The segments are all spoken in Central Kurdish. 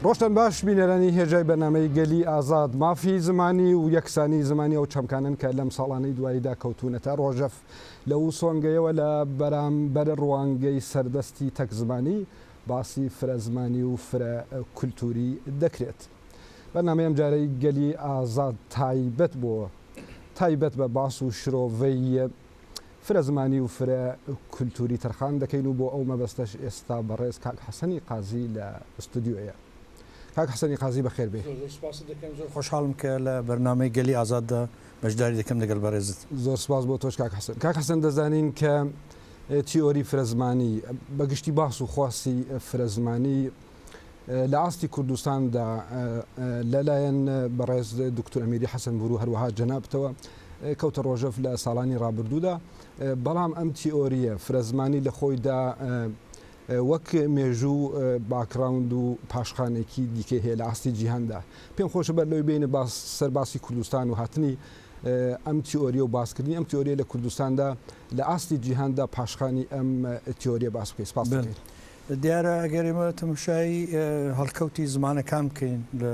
ڕۆژتان باش بینەرانی هێژای بەرنامەی گەلی ئازاد. مافی زمانی و یەکسانی زمانی ئەو چەمکانەن کە لەم ساڵانەی دواییدا کەوتوونەتە ڕۆژەف. لەو سۆنگەیەوە لە بەرامبەر ڕوانگەی سەردەستی تەک زمانی باسی فرە زمانی و فرە کولتووری دەکرێت. بەرنامەی ئەمجارەی گەلی ئازاد تایبەت بۆ تایبەت بە باس و شرۆڤەی فرە زمانی و فرە کولتووری تەرخان دەکەین و بۆ ئەو مەبەستەش ئێستا بەڕێز کاک حەسەنی قازی لە ستودیۆیە. کاک حەسەنی قازی بەخێر بێی. زۆر زۆر سپاست دەکەم، زۆر خۆشحاڵم کە لە بەرنامەی گەلی ئازاددا بەشداری دەکەم لەگەڵ بەڕێزت. زۆر سپاس بۆ تۆش کاک حەسەن. کاک حەسەن دەزانین کە تیئۆری فرە زمانی بە گشتی باس و خواستی فرە زمانی لە ئاستی کوردستاندا لەلایەن بەڕێز دکتور ئەمیری حەسەنپوور و هەروەها جەنابتەوە کەوتە ڕۆژەف لە ساڵانی ڕابردوودا، بەڵام ئەم تیئۆرییە فرەزمانی لە خۆیدا وەک مێژوو باکگراوند و پاشخانێکی دیکەی هەیە لە ئاستی جیهاندا. پێم خۆشە بەر لەوەی بێینە باس سەر باسی کوردستان و هاتنی ئەم تیئۆریە و باسکردنی ئەم تیئۆریە لە کوردستاندا لە ئاستی جیهاندا پاشخانی ئەم تیئۆریە باس بکەین. سپاس دەکەین. دیارە ئەگەر ئێمە تەماشای هەڵکەوتی زمانەکان بکەین لە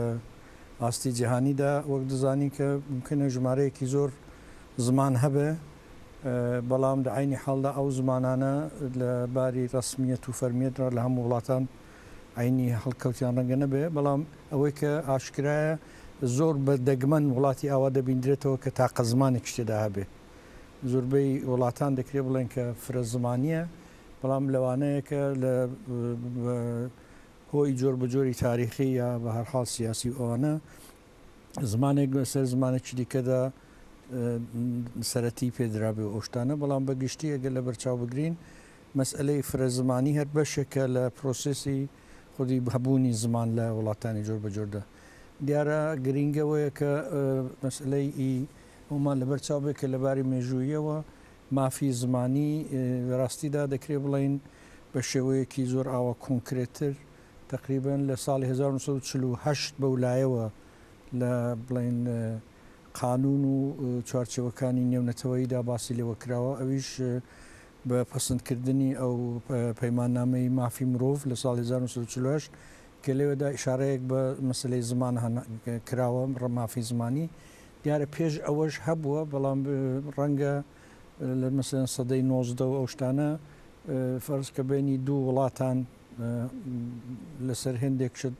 ئاستی جیهانیدا وەک دەزانین کە ممکنە ژمارەیەکی زۆر زمان هەبێ بەڵام لە عەینی حاڵدا ئەو زمانانە لە باری ڕەسمییەت و فەرمییەت ڕا لە هەموو وڵاتان عەینی هەڵکەوتیان ڕەنگە نەبێ بەڵام ئەوەی کە ئاشکرایە زۆر بە دەگمەن وڵاتی ئاوا دەبیندرێتەوە کە تاقە زمانێکیش تێدا هەبێ زۆربەی وڵاتان دەکرێ بڵێن کە فرە زمانییە بەڵام لەوانەیە کە لە هۆی جۆر بە جۆری تاریخی یا بە هەر حاڵ سیاسی و ئەوانە زمانێک بەسەر زمانێکی دیکەدا سەرەتی پێدرابێ و ئەو شتانە، بەڵام بە گشتی ئەگەر لە بەرچاو بگرین مەسئلەی فرە زمانی هەر بەشێکە لە پرۆسێسی خودی هەبوونی زمان لە وڵاتانی جۆر بە جۆردا. دیارە گرینگەوەیە کە مەسئلەی ئی ئەومان لەبەر چاو بێ کە لەباری مێژوویەوە مافی زمانی لە ڕاستیدا دەکرێ بڵێین بە شێوەیەکی زۆر ئاوا کۆنکرێتتر تەقریبەن لە ساڵی 1948 بەو لایەوە لە بڵێین قانوون و چوارچێوەکانی نێونەتەوەییدا باسی لێوە کراوە ئەویش بە پەسندکردنی ئەو پەیماننامەی مافی مرۆڤ لە ساڵی 1948 کە لەوێدا ئیشارەیەک بە مەسەلەی زمان کراوە مافی زمانی دیارە پێش ئەوەش هەبووە، بەڵام ڕەنگە لە مەسەلەن سەدەی 19 و ئەو شتانە فەرز کە بینی دوو وڵاتان لەسەر هێندێک شت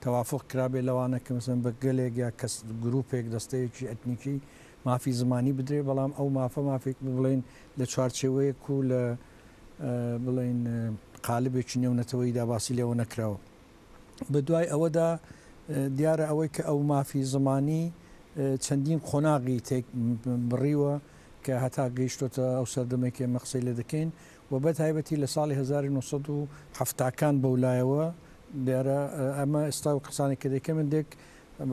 تەوافق کرابێ لەوانە کە مەسەلەن بە گەلێک یا کەس گروپێک دەستەیەکی ئەتنیکی مافی زمانی بدرێ، بەڵام ئەو مافە مافێک بڵێن لە چوارچێوەیەک و لە بڵێن قالبێکی نێونەتەوەییدا باسی لێوە نەکراوە. بە دوای ئەوەدا دیارە ئەوەی کە ئەو مافی زمانی چەندین قۆناغی تێک بڕیوە کە هەتا گەیشتۆتە ئەو سەردەمێک ئێمە قسەی لێ دەکەین و بە تایبەتی لە ساڵی 1970کان بەو لایەوە دیارە ئەمە ئێستا و قسانێک کە دەکەم دێک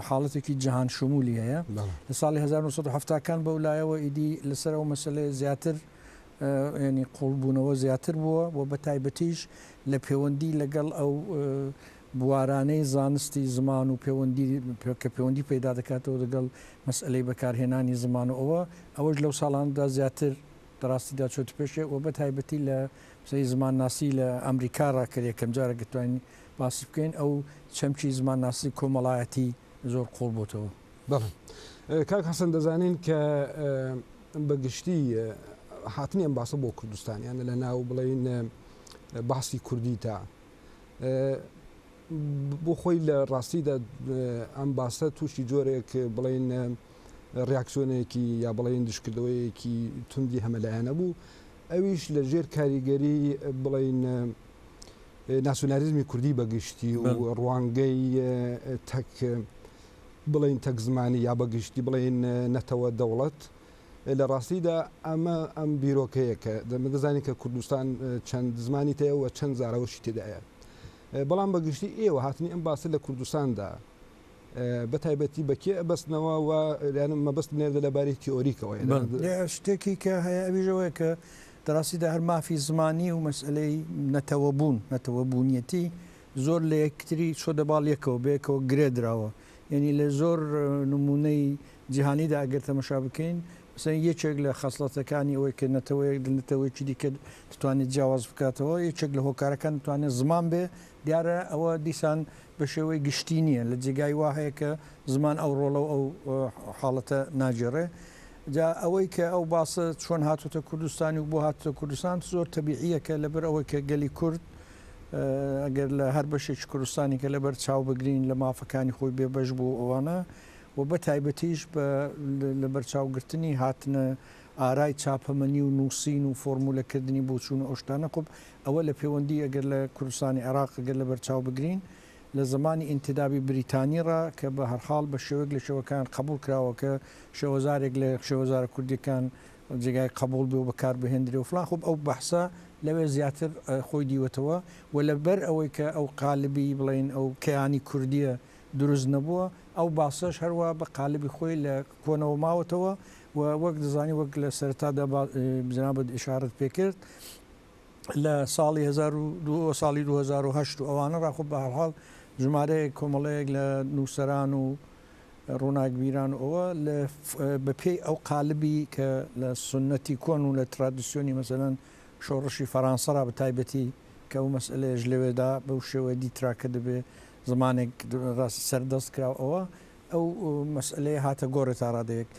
حاڵەتێکی جەهان شمولی هەیە لە ساڵی 1970کان بەو لایەوە ئیدی لەسەر ئەو مەسەلەیە زیاتر یانی قووڵبوونەوە زیاتر بووە و بە تایبەتیش لە پێوەندی لەگەڵ ئەو بوارانەی زانستی زمان و پێوەندی کە پێوەندی پەیدا دەکاتەوە لەگەڵ مەسئەلەی بەکارهێنانی زمان و ئەوە ئەوەش لەو ساڵانەدا زیاتر لە ڕاستیدا چۆتە پێشێ و بە تایبەتی لە مەسەلەی زمانناسی لە ئەمریکا ڕا کە یەکەم جارە کە توانین باسی بکەین ئەو چەمکی زمانناسی کۆمەڵایەتی زۆر قووڵ بۆتەوە. بەڵێ کاک حەسەن دەزانین کە بە گشتی هاتنی ئەم باسە بۆ کوردستان یانە لە ناو بڵێین باسی کوردی تا بۆ خۆی لە ڕاستیدا ئەم باسە تووشی جۆرێک بڵین ڕیاکسیۆنێکی یا بڵین دشکردەوەیەکی توندی هەمەلایەنە بوو ئەویش لە ژێر کاریگەری بڵین ناسیۆنالیزمی کوردی بەگشتی و ڕوانگەی تەک بڵێین تەک زمانی یا بە گشتی بڵێین نەتەوە دەوڵەت، لە ڕاستیدا ئەمە ئەم بیرۆکەیە کە دەزانین کە کوردستان چەند زمانی تێیە و چەند زاراوەشی تێدایە. بەڵام بە گشتی ئێوە هاتنی ئەم باسە لە کوردستاندا بە تایبەتی بە کێ ئەبەستنەوە و یان مەبەستم لێرەدا لە بارەی تیۆریکەوە شتێکی کە هەیە ئەویش ئەوەیە کە لە ڕاستیدا هەر مافی زمانی و مەسئلەی نەتەوەبوون، نەتەوەبوونیەتی زۆر لە یەکتری چۆتە باڵ یەکەوە، بەیەکەوە گرێ دراوە. یەنی لە زۆر نموونەی جیهانیدا ئەگەر تەمەشا بکەین، مەسەلەن یەکێک لە خەسڵەتەکانی ئەوەی کە نەتەوەیەک لە نەتەوەیەکی دیکە دەتوانێت جیاواز بکاتەوە، یەکێک لە هۆکارەکان دەتوانێت زمان بێ، دیارە ئەوە دیسان بە شێوەی گشتی نییە، لە جێگای وا هەیە کە زمان ئەو ڕۆڵە و ئەو حاڵەتە ناگێڕێ. جا ئەوەی کە ئەو باسە چۆن هاتووتە کوردستانی و بۆ هاتووتە کوردستان زۆر تەبیعییە کە لەبەر ئەوەی کە گەلی کورد ئەگەر لە هەر بەشێکی کوردستانی کە لەبەر چاو بگرین لە مافەکانی خۆی بێبەش بوو ئەوانە و بە تایبەتیش بە لەبەرچاوگرتنی هاتنە ئارای چاپەمەنی و نووسین و فۆرمولەکردنی بۆچوون و ئەو شتانە خب ئەوە لە پێوەندی ئەگەر لە کوردستانی عێراق ئەگەر لەبەرچاو بگرین لە زەمانی ئینتیدابی بریتانی ڕا کە بە هەرحاڵ بە شێوەیەک لە شێوەکان قەبووڵ کراوە کە شێوەزارێک لە شێوەزارە کوردیەکان جێگای قەبووڵ بێ و بەکار بهێندرێ و فڵان خب ئەو بەحسە لەوێ زیاتر خۆی دیوەتەوە و لەبەر ئەوەی کە ئەو قالبی بڵێین ئەو کەیانی کوردیە دروست نەبووە، ئەو باسەش هەروا بە قالبی خۆی لە کۆنەوە ماوەتەوە و وەک دەزانی وەک لە سەرەتادا جنابت ئیشارەت پێ کرد لە ساڵی ساڵی 2008 و ئەوانە ڕا خۆ بە هەرحاڵ ژمارەیەک کۆمەڵەیەک لە نووسەران و ڕووناکبیران و ئەوە لە بە پێی ئەو قالبی کە لە سوننەتی کۆن و لە ترادیسیۆنی مەسەلەن شۆڕشی فەرانسەڕا بە تایبەتی کە ئەو مەسئلەیەش لەوێدا بەو شێوەیە دیترا کە دەبێ زمانێک ڕاست سەردەست کرا و ئەوە ئەو مەسئلەیە هاتە گۆڕێ تا ڕادەیەک.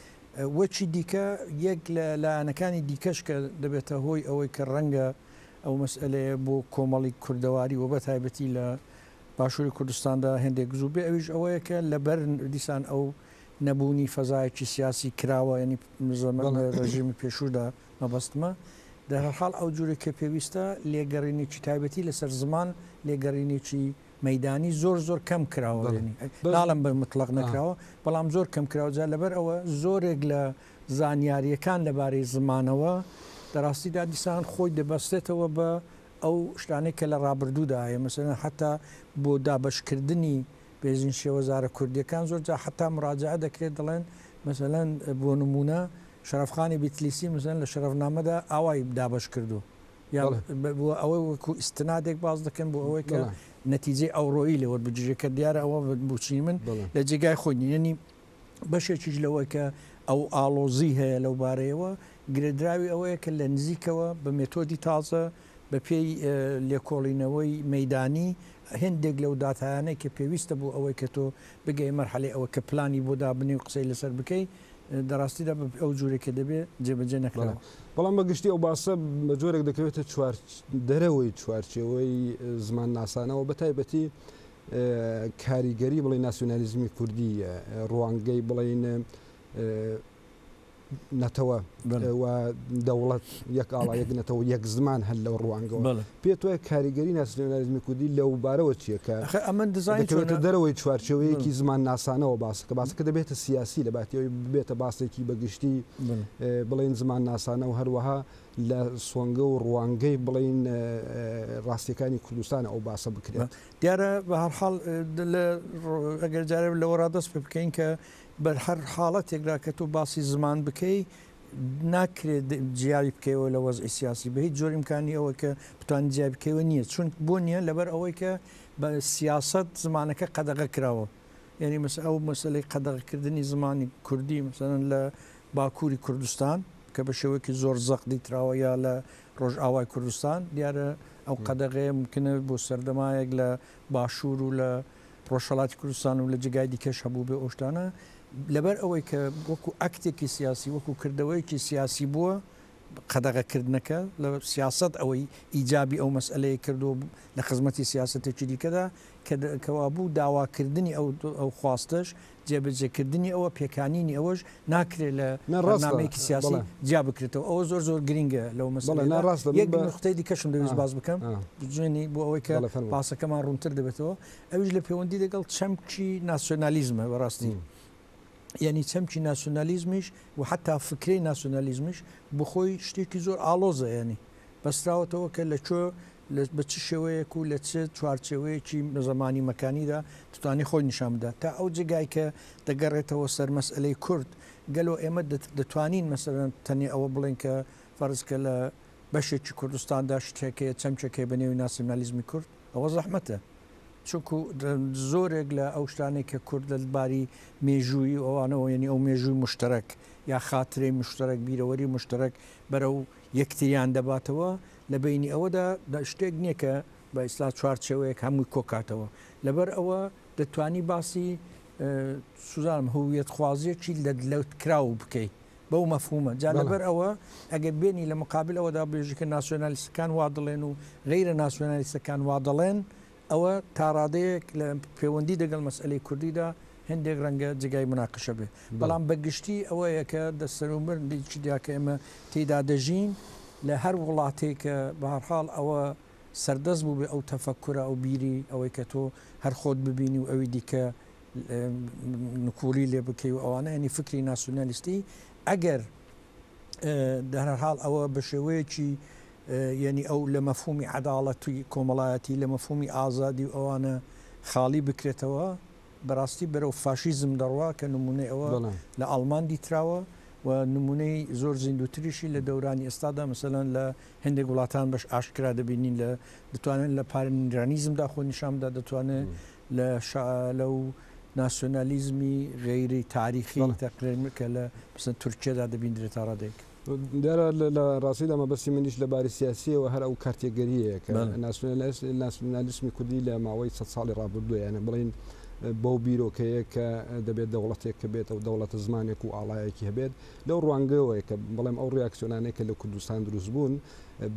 وەکی دیکە یەک لە لایەنەکانی دیکەش کە دەبێتە هۆی ئەوەی کە ڕەنگە ئەو مەسئلەیە بۆ کۆمەڵی کوردەواری و بە تایبەتی لە باشووری کوردستاندا هێندێک زوو بێ ئەویش ئەوەیە کە لەبەر دیسان ئەو نەبوونی فەزایەکی سیاسی کراوە یانی ڕێژیمی پێشوودا مەبەستمە دەرهەرحاڵ ئەو جورەی کە پێویستە لێگەڕینێکی تایبەتی لەسەر زمان لێگەڕینێکی مەیدانی زۆر زۆر کەم کراوە یعنی ناڵێم بە مطلق نەکراوە بەڵام زۆر کەم کراوە جا لەبەر ئەوە زۆرێک لە زانیاریەکان لەبارەی زمانەوە دەڕاستیدا دیسان خۆی دەبەستێتەوە بە ئەو شتانەی کە لە ڕابردوودا هەیە مەسەلەن حتا بۆ دابەشکردنی بێژین شێوەزارە کوردیەکان زۆر جا حتا مراجعە دەکرێت دەڵێن مەسەلەن بۆ نمونە شەرەفخانی بیتلیسی مەسەلەن لە شەرەفنامەدا ئاوای دابەش کردووە یان بۆ ئەوەی وەکو ئیستنادێک باس دەکەن بۆ ئەوەی کە نەتیجەی ئەوڕۆیی لێ وەربگیرێت کە دیارە ئەوە بۆچونی من لە جێگای خۆی نییە یعنی بەشێکیش لەوەی کە ئەو ئاڵۆزی هەیە لەو بارەیەوە گرێدراوی ئەوەیە کە لە نزیکەوە بە مێتۆدی تازە بە پێی لێکۆڵینەوەی مەیدانی هێندێک لەو داتایانەی کە پێویستە بۆ ئەوەی کە تۆ بگەی مەرحەلەی ئەوە کە پلانی بۆ دابنێی و قسەی لەسەر بکەی دە ڕاستیدا بە ئەو جورەی کە دەبێ جێبەجێ نەکراوە. بەڵام بە گشتی ئەو باسە بە جۆرێک دەکەوێتە چوار دەرەوەی چوارچێوەی زمانناسانەوە بە تایبەتی کاریگەری بڵێ ناسیۆنالیزمی کوردی ڕوانگەی بڵێین نەتەوە و دەوڵەت یەک ئاڵا یەک نەتەوە یەک زمان هەر لەو ڕوانگەوە پێت وایە کاریگەری ناسیۆنالیزمی کوردی لەو بارەوە چییە کە ئەمن دیزاین دەکەوێتە دەرەوەی چوارچێوەیەکی زمان ناسانەوە باسەکە باسەکە دەبێتە سیاسی لە باتی ئەوەی ببێتە باسێکی بەگشتی بڵێن زمان ناسانە و هەروەها لە سۆنگە و ڕوانگەی بڵێن ڕاستیەکانی کوردستان ئەو باسە بکرێت. دیارە بە هەر حاڵ ئەگەر جارێ لەوە ڕادەست پێ بکەین کە بەر هەر حاڵەتێکدا کە تۆ باسی زمان بکەی ناکرێت جیاوی بکەیەوە لە وەزعی سیاسی بە هیچ جۆر ئیمکانی ئەوە کە بتوانین جیای بکەیەوە نییە چون بۆ نییە لەبەر ئەوەی کە بە سیاسەت زمانەکە قەدەغە کراوە یعنی مەس ئەو مەسەلەی قەدەغەکردنی زمانی کوردی مەسەلەن لە باکووری کوردستان کە بە شێوەیەکی زۆر زەق دیتراوە یا لە ڕۆژئاوای کوردستان دیارە ئەو قەدەغەیە ممکنە بۆ سەردەمایەک لە باشوور و لە ڕۆژهەڵاتی کوردستان و لە جێگای دیکەش هەبووبێ ئەو شتانە لەبەر ئەوەی کە وەکو ئەکتێکی سیاسی وەکو کردەوەیەکی سیاسی بووە قەدەغەکردنەکە لە سیاسەت ئەوەی ئیجابی ئەو مەسئلەیە کردووە لە خزمەتی سیاسەتێکی دیکەدا کە کەوابوو داواکردنی ئەو ئەو خواستەش جێبەجێکردنی ئەوە پێکانینی ئەوەش ناکرێت لە بەرنامەیەکی سیاسی جیا بکرێتەوە ئەوە زۆر زۆر گرینگە لەو مەسەلەیەدا یەک نوختەی دیکەشم دەویست باس بکەم جوێنی بۆ ئەوەی کە باسەکەمان ڕوونتر دەبێتەوە ئەویش لە پەیوەندی لەگەڵ چەمکی ناسیۆنالیزمە بەڕاستی یعنی چەمکی ناسیۆنالیزمیش و حتا فکرەی ناسیۆنالیزمیش بخۆی شتێکی زۆر ئاڵۆزە ینی بەستراوەتەوە کە لە کوێ بە چ شێوەیەک و لە چ چوارچێوەیەکی زەمانی مەکانیدا دەتوانێت خۆی نیشان بدات تا ئەو جێگای کە دەگەڕێتەوە سەر مەسئەلەی کورد گەلۆ ئێمە دەتوانین مەسەلەن تەنێ ئەوە بڵێین کە فەرز کە لە بەشێکی کوردستاندا شتێک هەیە چەمکێک هەیە بە نێوی ناسیونالیزمی کورد ئەوە زەحمەتە. چونکو زۆرێک لە ئەو شتانەی کە کورد لە باری مێژوویی و ئەوانەوە یەنی ئەو مێژووی موشتەرەک یا خاترەی موشتەرەک بیرەوەری موشتەرەک بەرەو یەکتریان دەباتەوە لە بەینی ئەوەدا شتێک نییە کە بە ئیسلا چوارچێوەیەک هەمووی کۆکاتەوە لەبەر ئەوە دەتوانی باسی سوزانم هویەتخوازیەکی لەتکراو بکەی بەو مەفهومە جا لەبەر ئەوە ئەگەر بێنی لە مقابل ئەوەدا بێژی کە ناسیۆنالیستەکان وا دەڵێن و غەیرە ناسیۆنالیستەکان وا دەڵێن ئەوە تا ڕادەیەک لە پەیوەندی دەگەڵ مەسئەلەی کوردیدا هێندێک ڕەنگە جێگای موناقەشە بێ بەڵام بە گشتی ئەوەیە کە دە سەروبەندێکی دا کە ئێمە تێیدا دەژین لە هەر وڵاتێک کە بە هەر حاڵ ئەوە سەردەست بووبێ ئەو تەفەکورە ئەو بیری ئەوەی کە تۆ هەر خۆت ببینی و ئەوی دیکە نکوڵی لێ بکەی و ئەوانە یانی فکری ناسیونالیستی ئەگەر دەرحاڵ ئەوە بە شێوەیەکی یعنی ئەو لە مەفهومی عەداڵەتی کۆمەڵایەتی لە مەفهومی ئازادی و ئەوانە خاڵی بکرێتەوە بەڕاستی بەرەو فاشیزم دەڕوا کە نمونەی ئەوە لە ئەڵمان دیتراوە و نمونەی زۆر زیندوتریشی لە دەورانی ئێستادا مەسەلەن لە هەندێک وڵاتان بەش ئاشکرا دەبینین لە دەتوانن لە پارنرانیزمدا خۆ نیشان بدا دەتوانێت لە لەو ناسیۆنالیزمی غەیری تاریخی تەقریر کە لە مثلا تورکیەدا دەبیندرێت تا ڕادەیەک. دیارە لە ڕاستیدا مەبەستی منیش لە باری سیاسیەوە هەر ئەو کارتێگەریەیە کە ناسیۆنالیسمی کوردی لە ماوەی سەد ساڵی ڕابردووە یانە بڵین بەو بیرۆکەیە کە دەبێت دەوڵەتێک کە بێت ئەو دەوڵەتە زمانێک و ئاڵایەکی هەبێت لەو ڕوانگەوەیە کە بڵێم ئەو ڕیاکسیۆنانەی کە لە کوردستان دروست بوون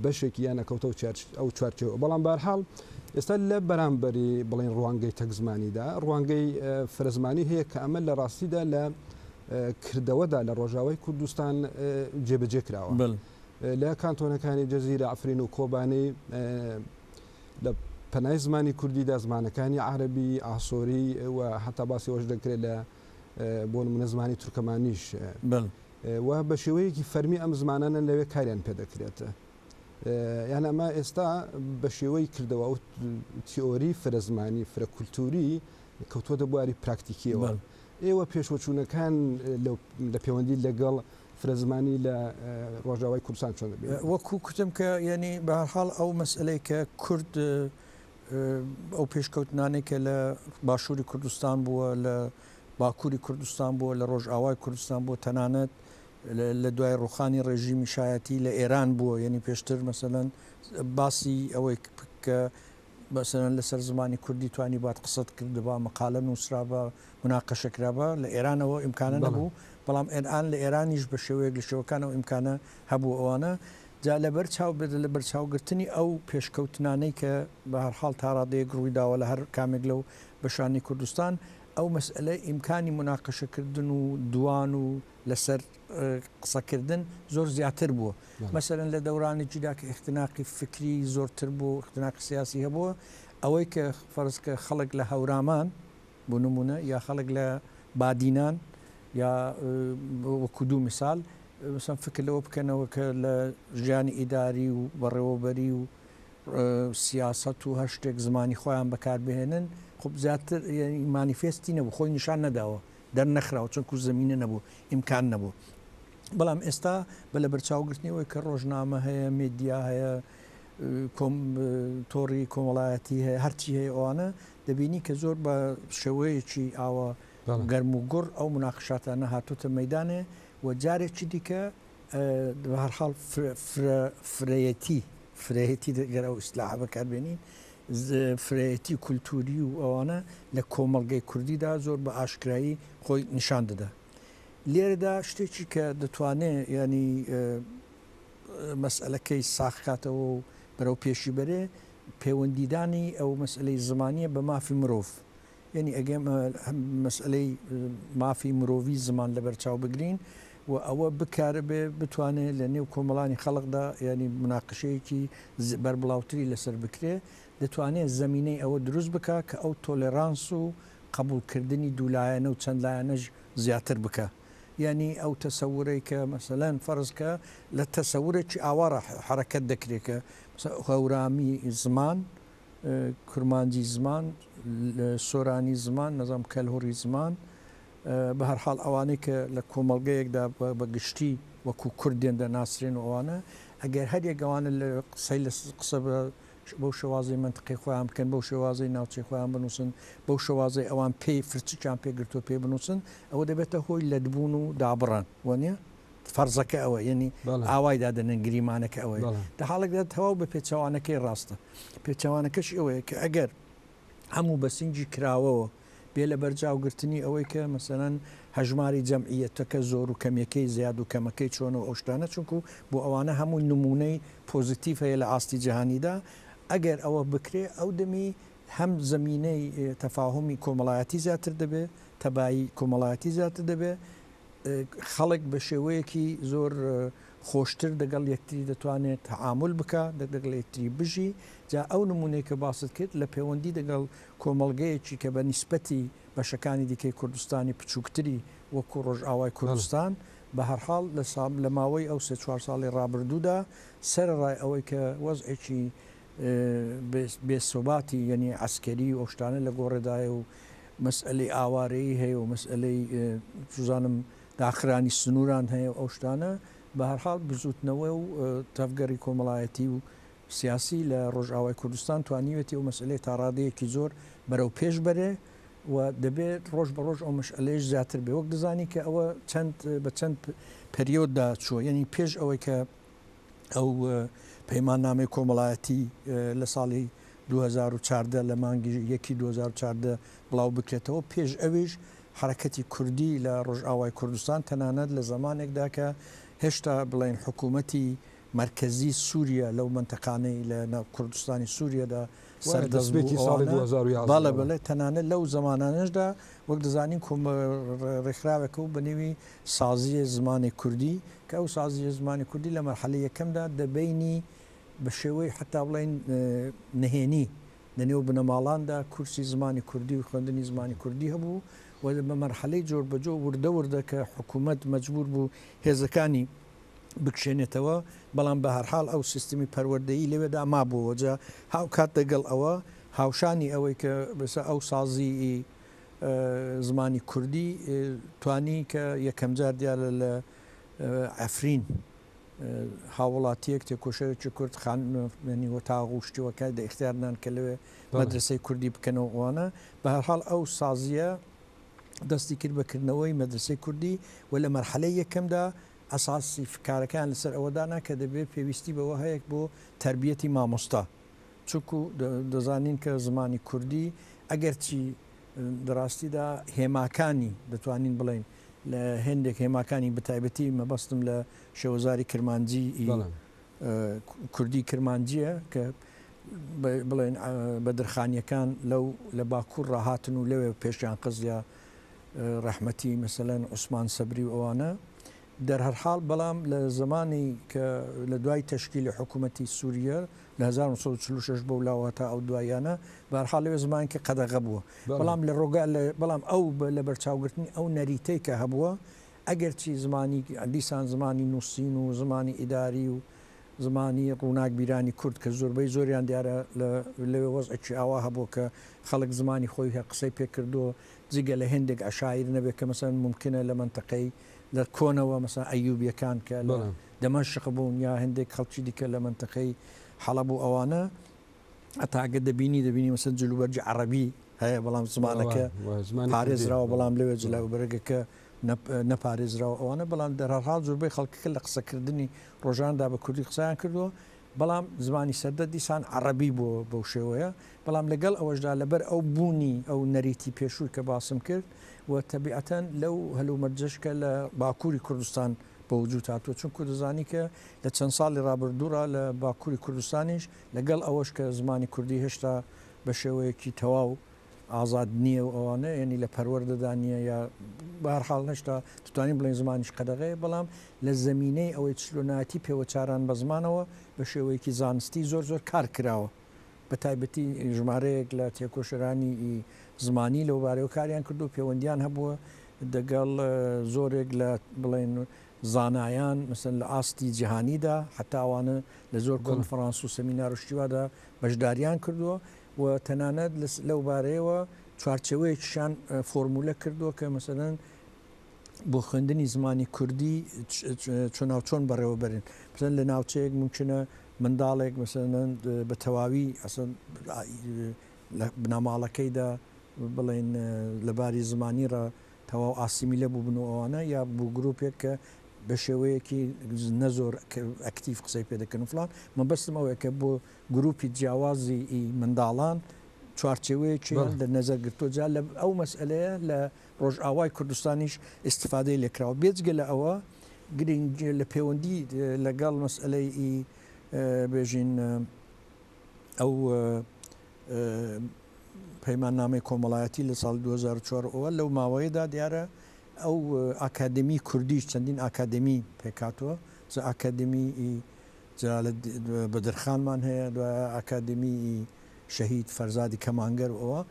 بەشێکی یان ئەکەوتەوە ئەو چوارچێوە بەڵام بارحاڵ ئێستا لە بەرامبەری بڵێن ڕوانگەی تەکزمانیدا ڕوانگەی فرەزمانی هەیە کە ئەمە لە ڕاستیدا لە کردەوەدا لە ڕۆژاوای کوردستان جێبەجێ کراوە لە کانتۆنەکانی جەزیرە عفرین و کۆبانی لە پەنای زمانی کوردیدا زمانەکانی عربی ئاسۆری و هەتا باسی ئەوەش دەکرێت لە بۆ نمونە زمانی تورکەمانیش و بە شێوەیەکی فەرمی ئەم زمانانە لەوێ کاریان پێ دەکرێت. یان ئەمە ئێستا بە شێوەی کردەوە ئەو تیۆری فرەزمانی فرە کولتوری کەوتووەتە بواری پراکتیکیەوە. ئێوە پێشوەچوونەکان لە پەیوەندی لەگەڵ فرەزمانی لە ڕۆژاوای کوردستان چۆن دەبینن؟ وەکو کوتم کە یعنی بە هەر حاڵ ئەو مەسئلەی کە کورد ئەو پێشکەوتنانەی کە لە باشووری کوردستان بووە لە باکووری کوردستان بووە لە ڕۆژئاوای کوردستان بووە تەنانەت لە دوای ڕوخانی ڕێژیمی شایەتی لە ئێران بووە یعنی پێشتر مەسەلەن باسی ئەوەی کە مەسەلەن لەسەر زمانی کوردی توانی بات قسەت کردبا مقالە نووسرابا مناقەشە کرابا لە ئێرانەوە ئیمکانە نەبوو بەڵام ئێران لە ئێرانیش بە شێوەیەک لە شێوەکان ئەو ئیمکانە هەبوو ئەوانە جا لەبەر چاو بێت لەبەر چاوگرتنی ئەو پێشکەوتنانەی کە بە هەر حاڵ تا ڕادەیەک ڕووی داوە لە هەر کامێک لەو بەشانەی کوردستان ئەو مەسئەلەی ئیمکانی موناقەشە کردن و دوان و لەسەر قسە کردن زۆر زیاتر بووە. مەسەلەن لە دەورانێکیدا کە ئیختناقی فکری زۆرتر بوو، ئیختناقی سیاسی هەبووە، ئەوەی کە فەرز کە خەڵک لە هەورامان بۆ نموونە یا خەڵک لە بادینان یا وەکوو دوو میسال مەسەلەن فکر لەوە بکەنەوە کە لە ژیانی ئیداری و بەڕێوەبەری و سیاسەت و هەر شتێک زمانی خۆیان بەکار بهێنن خب زیاتر مانیفێستی نەبوو خۆی نیشان نەداوە دەرنەخراوە چونکو زمینە نەبوو ئیمکان نەبوو بەڵام ئێستا بە لە بەرچاوگرتنەوەی کە ڕۆژنامە هەیە مێدیا هەیە تۆڕی کۆمەڵایەتی هەیە هەرچی هەیە ئەوانە دەبینی کە زۆر بە شێوەیەکی ئاوا گەرم و گوڕ ئەو مناقشاتانە هاتوتە مەدانێ و جارێکی دیکە بە هەر حاڵ فرەیەتی فرەیەتی گەر ئەو ئیستلاحە بەکار بێنین فرەیەتی کولتووری و ئەوانە لە کۆمەڵگەی کوردیدا زۆر بە ئاشکرایی خۆی نیشان دەدا. لێرەدا شتێکی کە دەتوانێ یانی مەسئەلەکەی ساغ کاتەوە و بەرەو پێشی بەرێ پەیوەندیدانی ئەو مەسئەلەی زمانیە بە مافی مرۆڤ. یەنی ئەگەر مەسئەلەی مافی مرۆڤی زمان لەبەر چاو بگرین و ئەوە بکاربێ بتوانێ لە نێو کۆمەڵانی خەڵکدا یانی مناقشەیەکی بەربڵاوتری لەسەر بکرێ دەتوانێ زەمینەی ئەوە دروست بکا کە ئەو تۆلێرانس و قەبووڵکردنی دوولایەنە و چەند لایەنەش زیاتر بکا. یانی ئەو تەسەورەی کە مەسەلەن فەرز کە لە تەسەورێکی ئاوا ڕا حەرەکەت دەکرێ کە هەورامی زمان کرمانجی زمان، سۆرانی زمان، نەزانم کەلهوڕی زمان، بە هەر حاڵ ئەوانەی کە لە کۆمەڵگەیەکدا بە گشتی وەکوو کورد دێن دەناسرێن و ئەوانە، ئەگەر هەر یەک ئەوانە لە قسەی لە قسە بە بەو شێوازەی مەنتقەی خۆیان بکەن، بەو شێوازەی ناوچەی خۆیان بنووسن، بەو شێوازەی ئەوان پێی فرچکیان پێ گرتووە پێی بنووسن، ئەوە دەبێتە هۆی لەتبوون و دابڕان، وانییە؟ فەرزەکە ئەوە، یەنی ئاوای دادەنێن، گریمانەکە ئەوەیە. دە حاڵێکدا تەواو بە پێچەوانەکەی ڕاستە. پێچەوانەکەشی ئەوەیە کە ئەگەر هەموو بە سنگی کراوەوە بێ لەبەرجاوگرتنی ئەوەی کە مەسەلەن هەژماری جەمعیەتەکە زۆر و کەمیەکەی زیاد و کەمەکەی چۆنە و ئەو شتانە چونکو بۆ ئەوانە هەمووی نموونەی پۆزیتیڤ هەیە لە ئاستی جیهانیدا ئەگەر ئەوە بکرێ ئەو دەمی هەم زەمینەی تەفاهومی کۆمەڵایەتی زیاتر دەبێ تەبایی کۆمەڵایەتی زیاتر دەبێ خەڵک بە شێوەیەکی زۆر خۆشتر دەگەڵ یەکتری دەتوانێت تەعامول بکا، دەگەڵ یەکتری بژی، جا ئەو نموونەی کە باست کرد لە پێوەندی دەگەڵ کۆمەڵگەیەکی کە بە نیسبەتی بەشەکانی دیکەی کوردستانی پچووکتری وەکوو ڕۆژئاوای کوردستان بە هەرحاڵ لە لە ماوەی ئەو سێ چوار ساڵی ڕابردوودا سەرەڕای ئەوەی کە وەزعێکی بێ سوباتی یەنی عەسکەری و ئەو شتانە لە گۆڕێدایە و مەسئەلەی ئاوارەیی هەیە و مەسئەلەی چوزانم داخرانی سنووران هەیە و ئەو شتانە، بە هەرحاڵ بزووتنەوە و تەڤگەری کۆمەڵایەتی و سیاسی لە ڕۆژئاوای کوردستان توانیویەتی ئەو مەسئەلەیە تا ڕادەیەکی زۆر بەرەو پێش بەرێ و دەبێ ڕۆژ بە ڕۆژ ئەو مەسئەلەیەش زیاتر بێ. وەک دەزانی کە ئەوە چەند بە چەند پەریۆددا چووە، یەنی پێش ئەوەی کە ئەو پەیماننامەی کۆمەڵایەتی لە ساڵی 2014 لە مانگی یەکی 2014 بڵاو بکرێتەوە، پێش ئەویش حەرەکەتی کوردی لە ڕۆژئاوای کوردستان تەنانەت لە زەمانێکدا کە هێشتا بڵێین حکوومەتی مەرکەزی سووریە لەو مەنتەقانەی لە ناو کوردستانی سووریەدا سەردەست بوو ئەوانە بەڵێ بەڵێ تەنانەت لەو زەمانانەشدا وەک دەزانین کۆم ڕێکخراوێکە و بە نێوی سازییە زمانی کوردی کە ئەو سازییە زمانی کوردی لە مەرحەلەی یەکەمدا دەبینی بە شێوەی حەتا بڵێین نهێنی لە نێو بنەماڵاندا کورسی زمانی کوردی و خوێندنی زمانی کوردی هەبوو و بە مەرحەلەی جۆربەجۆر وردە وردە کە حکوومەت مەجبوور بوو هێزەکانی بکشێنێتەوە، بەڵام بە هەرحاڵ ئەو سیستمی پەروەردەیی لەوێدا مابووەوە، جا هاوکات دەگەڵ ئەوە هاوشانی ئەوەی کە بەسە ئەو سازیی زمانی کوردی توانی کە یەکەمجار دیارە لە عەفرین هاووڵاتییەک تێکۆشەرێکی کورد خان یانی وەتاغ و شتی وەکای دە ئیختیار نان کە لەوێ مەدرەسەی کوردی بکەنەوە ئەوانە بە هەرحاڵ ئەو سازییە دەستی کرد بە کردنەوەی مەدرەسەی کوردی و لە مەرحەلەی یەکەمدا ئەساسی کارەکەیان لەسەر ئەوە دانا کە دەبێ پێویستی بەوە هەیە بۆ تەربیەتی مامۆستا چونکو دەزانین کە زمانی کوردی ئەگەرچی دەڕاستیدا هێماکانی دەتوانین بڵێین لە هێندێک هێماکانی بەتایبەتی مەبەستم لە شێوەزاری کرمانجی کوردی کرمانجیە کە بڵێن بەدرخانیەکان لەو لە باکوور ڕاهاتن و لەوێ پێشیان قزیا ڕەحمەتی مەسەلەن عوسمان سەبری و ئەوانە دەرهەرحاڵ بەڵام لە زمانی کە لە دوای تەشکیلی حکوومەتی سووریە لە 1946 بەو لاوە تا ئەو دواییانە بەهەرحاڵ لەوێ زمانێکی قەدەغە بووە بەڵام لە ڕۆگا بەڵام ئەو لە بەرچاوگرتنی ئەو نەریتەی کە هەبووە ئەگەرچی زمانی دیسان زمانی نووسین و زمانی ئیداری و زمانی ڕووناکبیرانی کورد کە زۆربەی زۆریان دیارە لەوێ وەزعێکی ئاوا هەبووە کە خەڵک زمانی خۆی هە قسەی پێ کردووە جگە لە هێندێک عەشایر نەبێ کە مەسەلەن مومکینە لە مەنتەقەی لە کۆنەوە مەسەلەن ئەیوبیەکان کە لە دەمەشق بوون یا هێندێک خەڵکی دیکە لە مەنتەقەی حەڵەب و ئەوانە هەتا ئەگەر دەبینی دەبینی مەسەلەن جلوبەرگی عەڕەبی هەیە بەڵام زمانەکە پارێزراوە بەڵام لەوێ جلوبەرگەکە نەپارێزراوە ئەوانە بەڵام دەرهەرحاڵ زۆربەی خەڵکەکە لە قسەکردنی ڕۆژاندا بە کوردی قسەیان کردووە بەڵام زمانی سەردە دیسان عەڕەبی بووە بەو شێوەیە بەڵام لەگەڵ ئەوەشدا لەبەر ئەو بوونی ئەو نەریتی پێشووی کە باسم کرد و تەبیعەتەن لەو هەلومەرجەش کە لە باکووری کوردستان بە وجوود هاتووە چونکو دەزانی کە لە چەند ساڵی ڕابردووڕا لە باکووری کوردستانیش لەگەڵ ئەوەش کە زمانی کوردی هێشتا بە شێوەیەکی تەواو ئازاد نییە و ئەوانە یەنی لە پەروەردەدا نییە یا بە هەر حاڵ هێشتا دەتوانین بڵێین زمانیش قەدەغەیە بەڵام لە زەمینەی ئەوەی چلۆنایەتی پێوەچاران بە زمانەوە بە شێوەیەکی زانستی زۆر زۆر کار کراوە بە تایبەتی ژمارەیەک لە تێکۆشەرانی زمانی لەو بارەیەوە کاریان کردووە پێوەندیان هەبووە دەگەڵ زۆرێک لە بڵێن زانایان مەسەلەن لە ئاستی جیهانیدا حەتا ئەوانە لە زۆر کۆنفڕانس و سەمینار و شتی وادا بەشداریان کردووە و تەنانەت لەو بارەیەوە چوارچێوەیەکیشیان فۆرمولە کردووە کە مەسەلەن بۆ خوێندنی زمانی کوردی چۆناوچۆن بەڕێوەبەرن. مەسەلەن لە ناوچەیەک مومکینە منداڵێک مەسەلەن بە تەواوی ئەسڵەن لە بنەماڵەکەیدا بڵێین لە باری زمانی ڕا تەواو ئاسیمیلە بووبن و ئەوانە یا بۆ گروپێک کە بە شێوەیەکی نە زۆر ئەکتیڤ قسەی پێ دەکەن و فڵان مەبەستم ئەوەیە کە بۆ گروپی جیاوازی منداڵان چوارچێوەیەکیان لە نەزەر گرتووە جا لە ئەو مەسئەلەیە لە ڕۆژئاوای کوردستانیش ئیستفادەی لێکراوە بێجگە لە ئەوە گرنگ لە پەیوەندی لەگەڵ مەسئەلەی بێژین ئەو پەیماننامەی کۆمەڵایەتی لە ساڵی 2004 ەوە لەو ماوەیەدا دیارە ئەو ئاکادمی کوردیش چەندین ئاکادمی پێکاتوە چ ئاکادمی جەلالە بەدرخانمان هەیە دوایە ئاکادمی شەهید فەرزادی کەمانگەر و ئەوە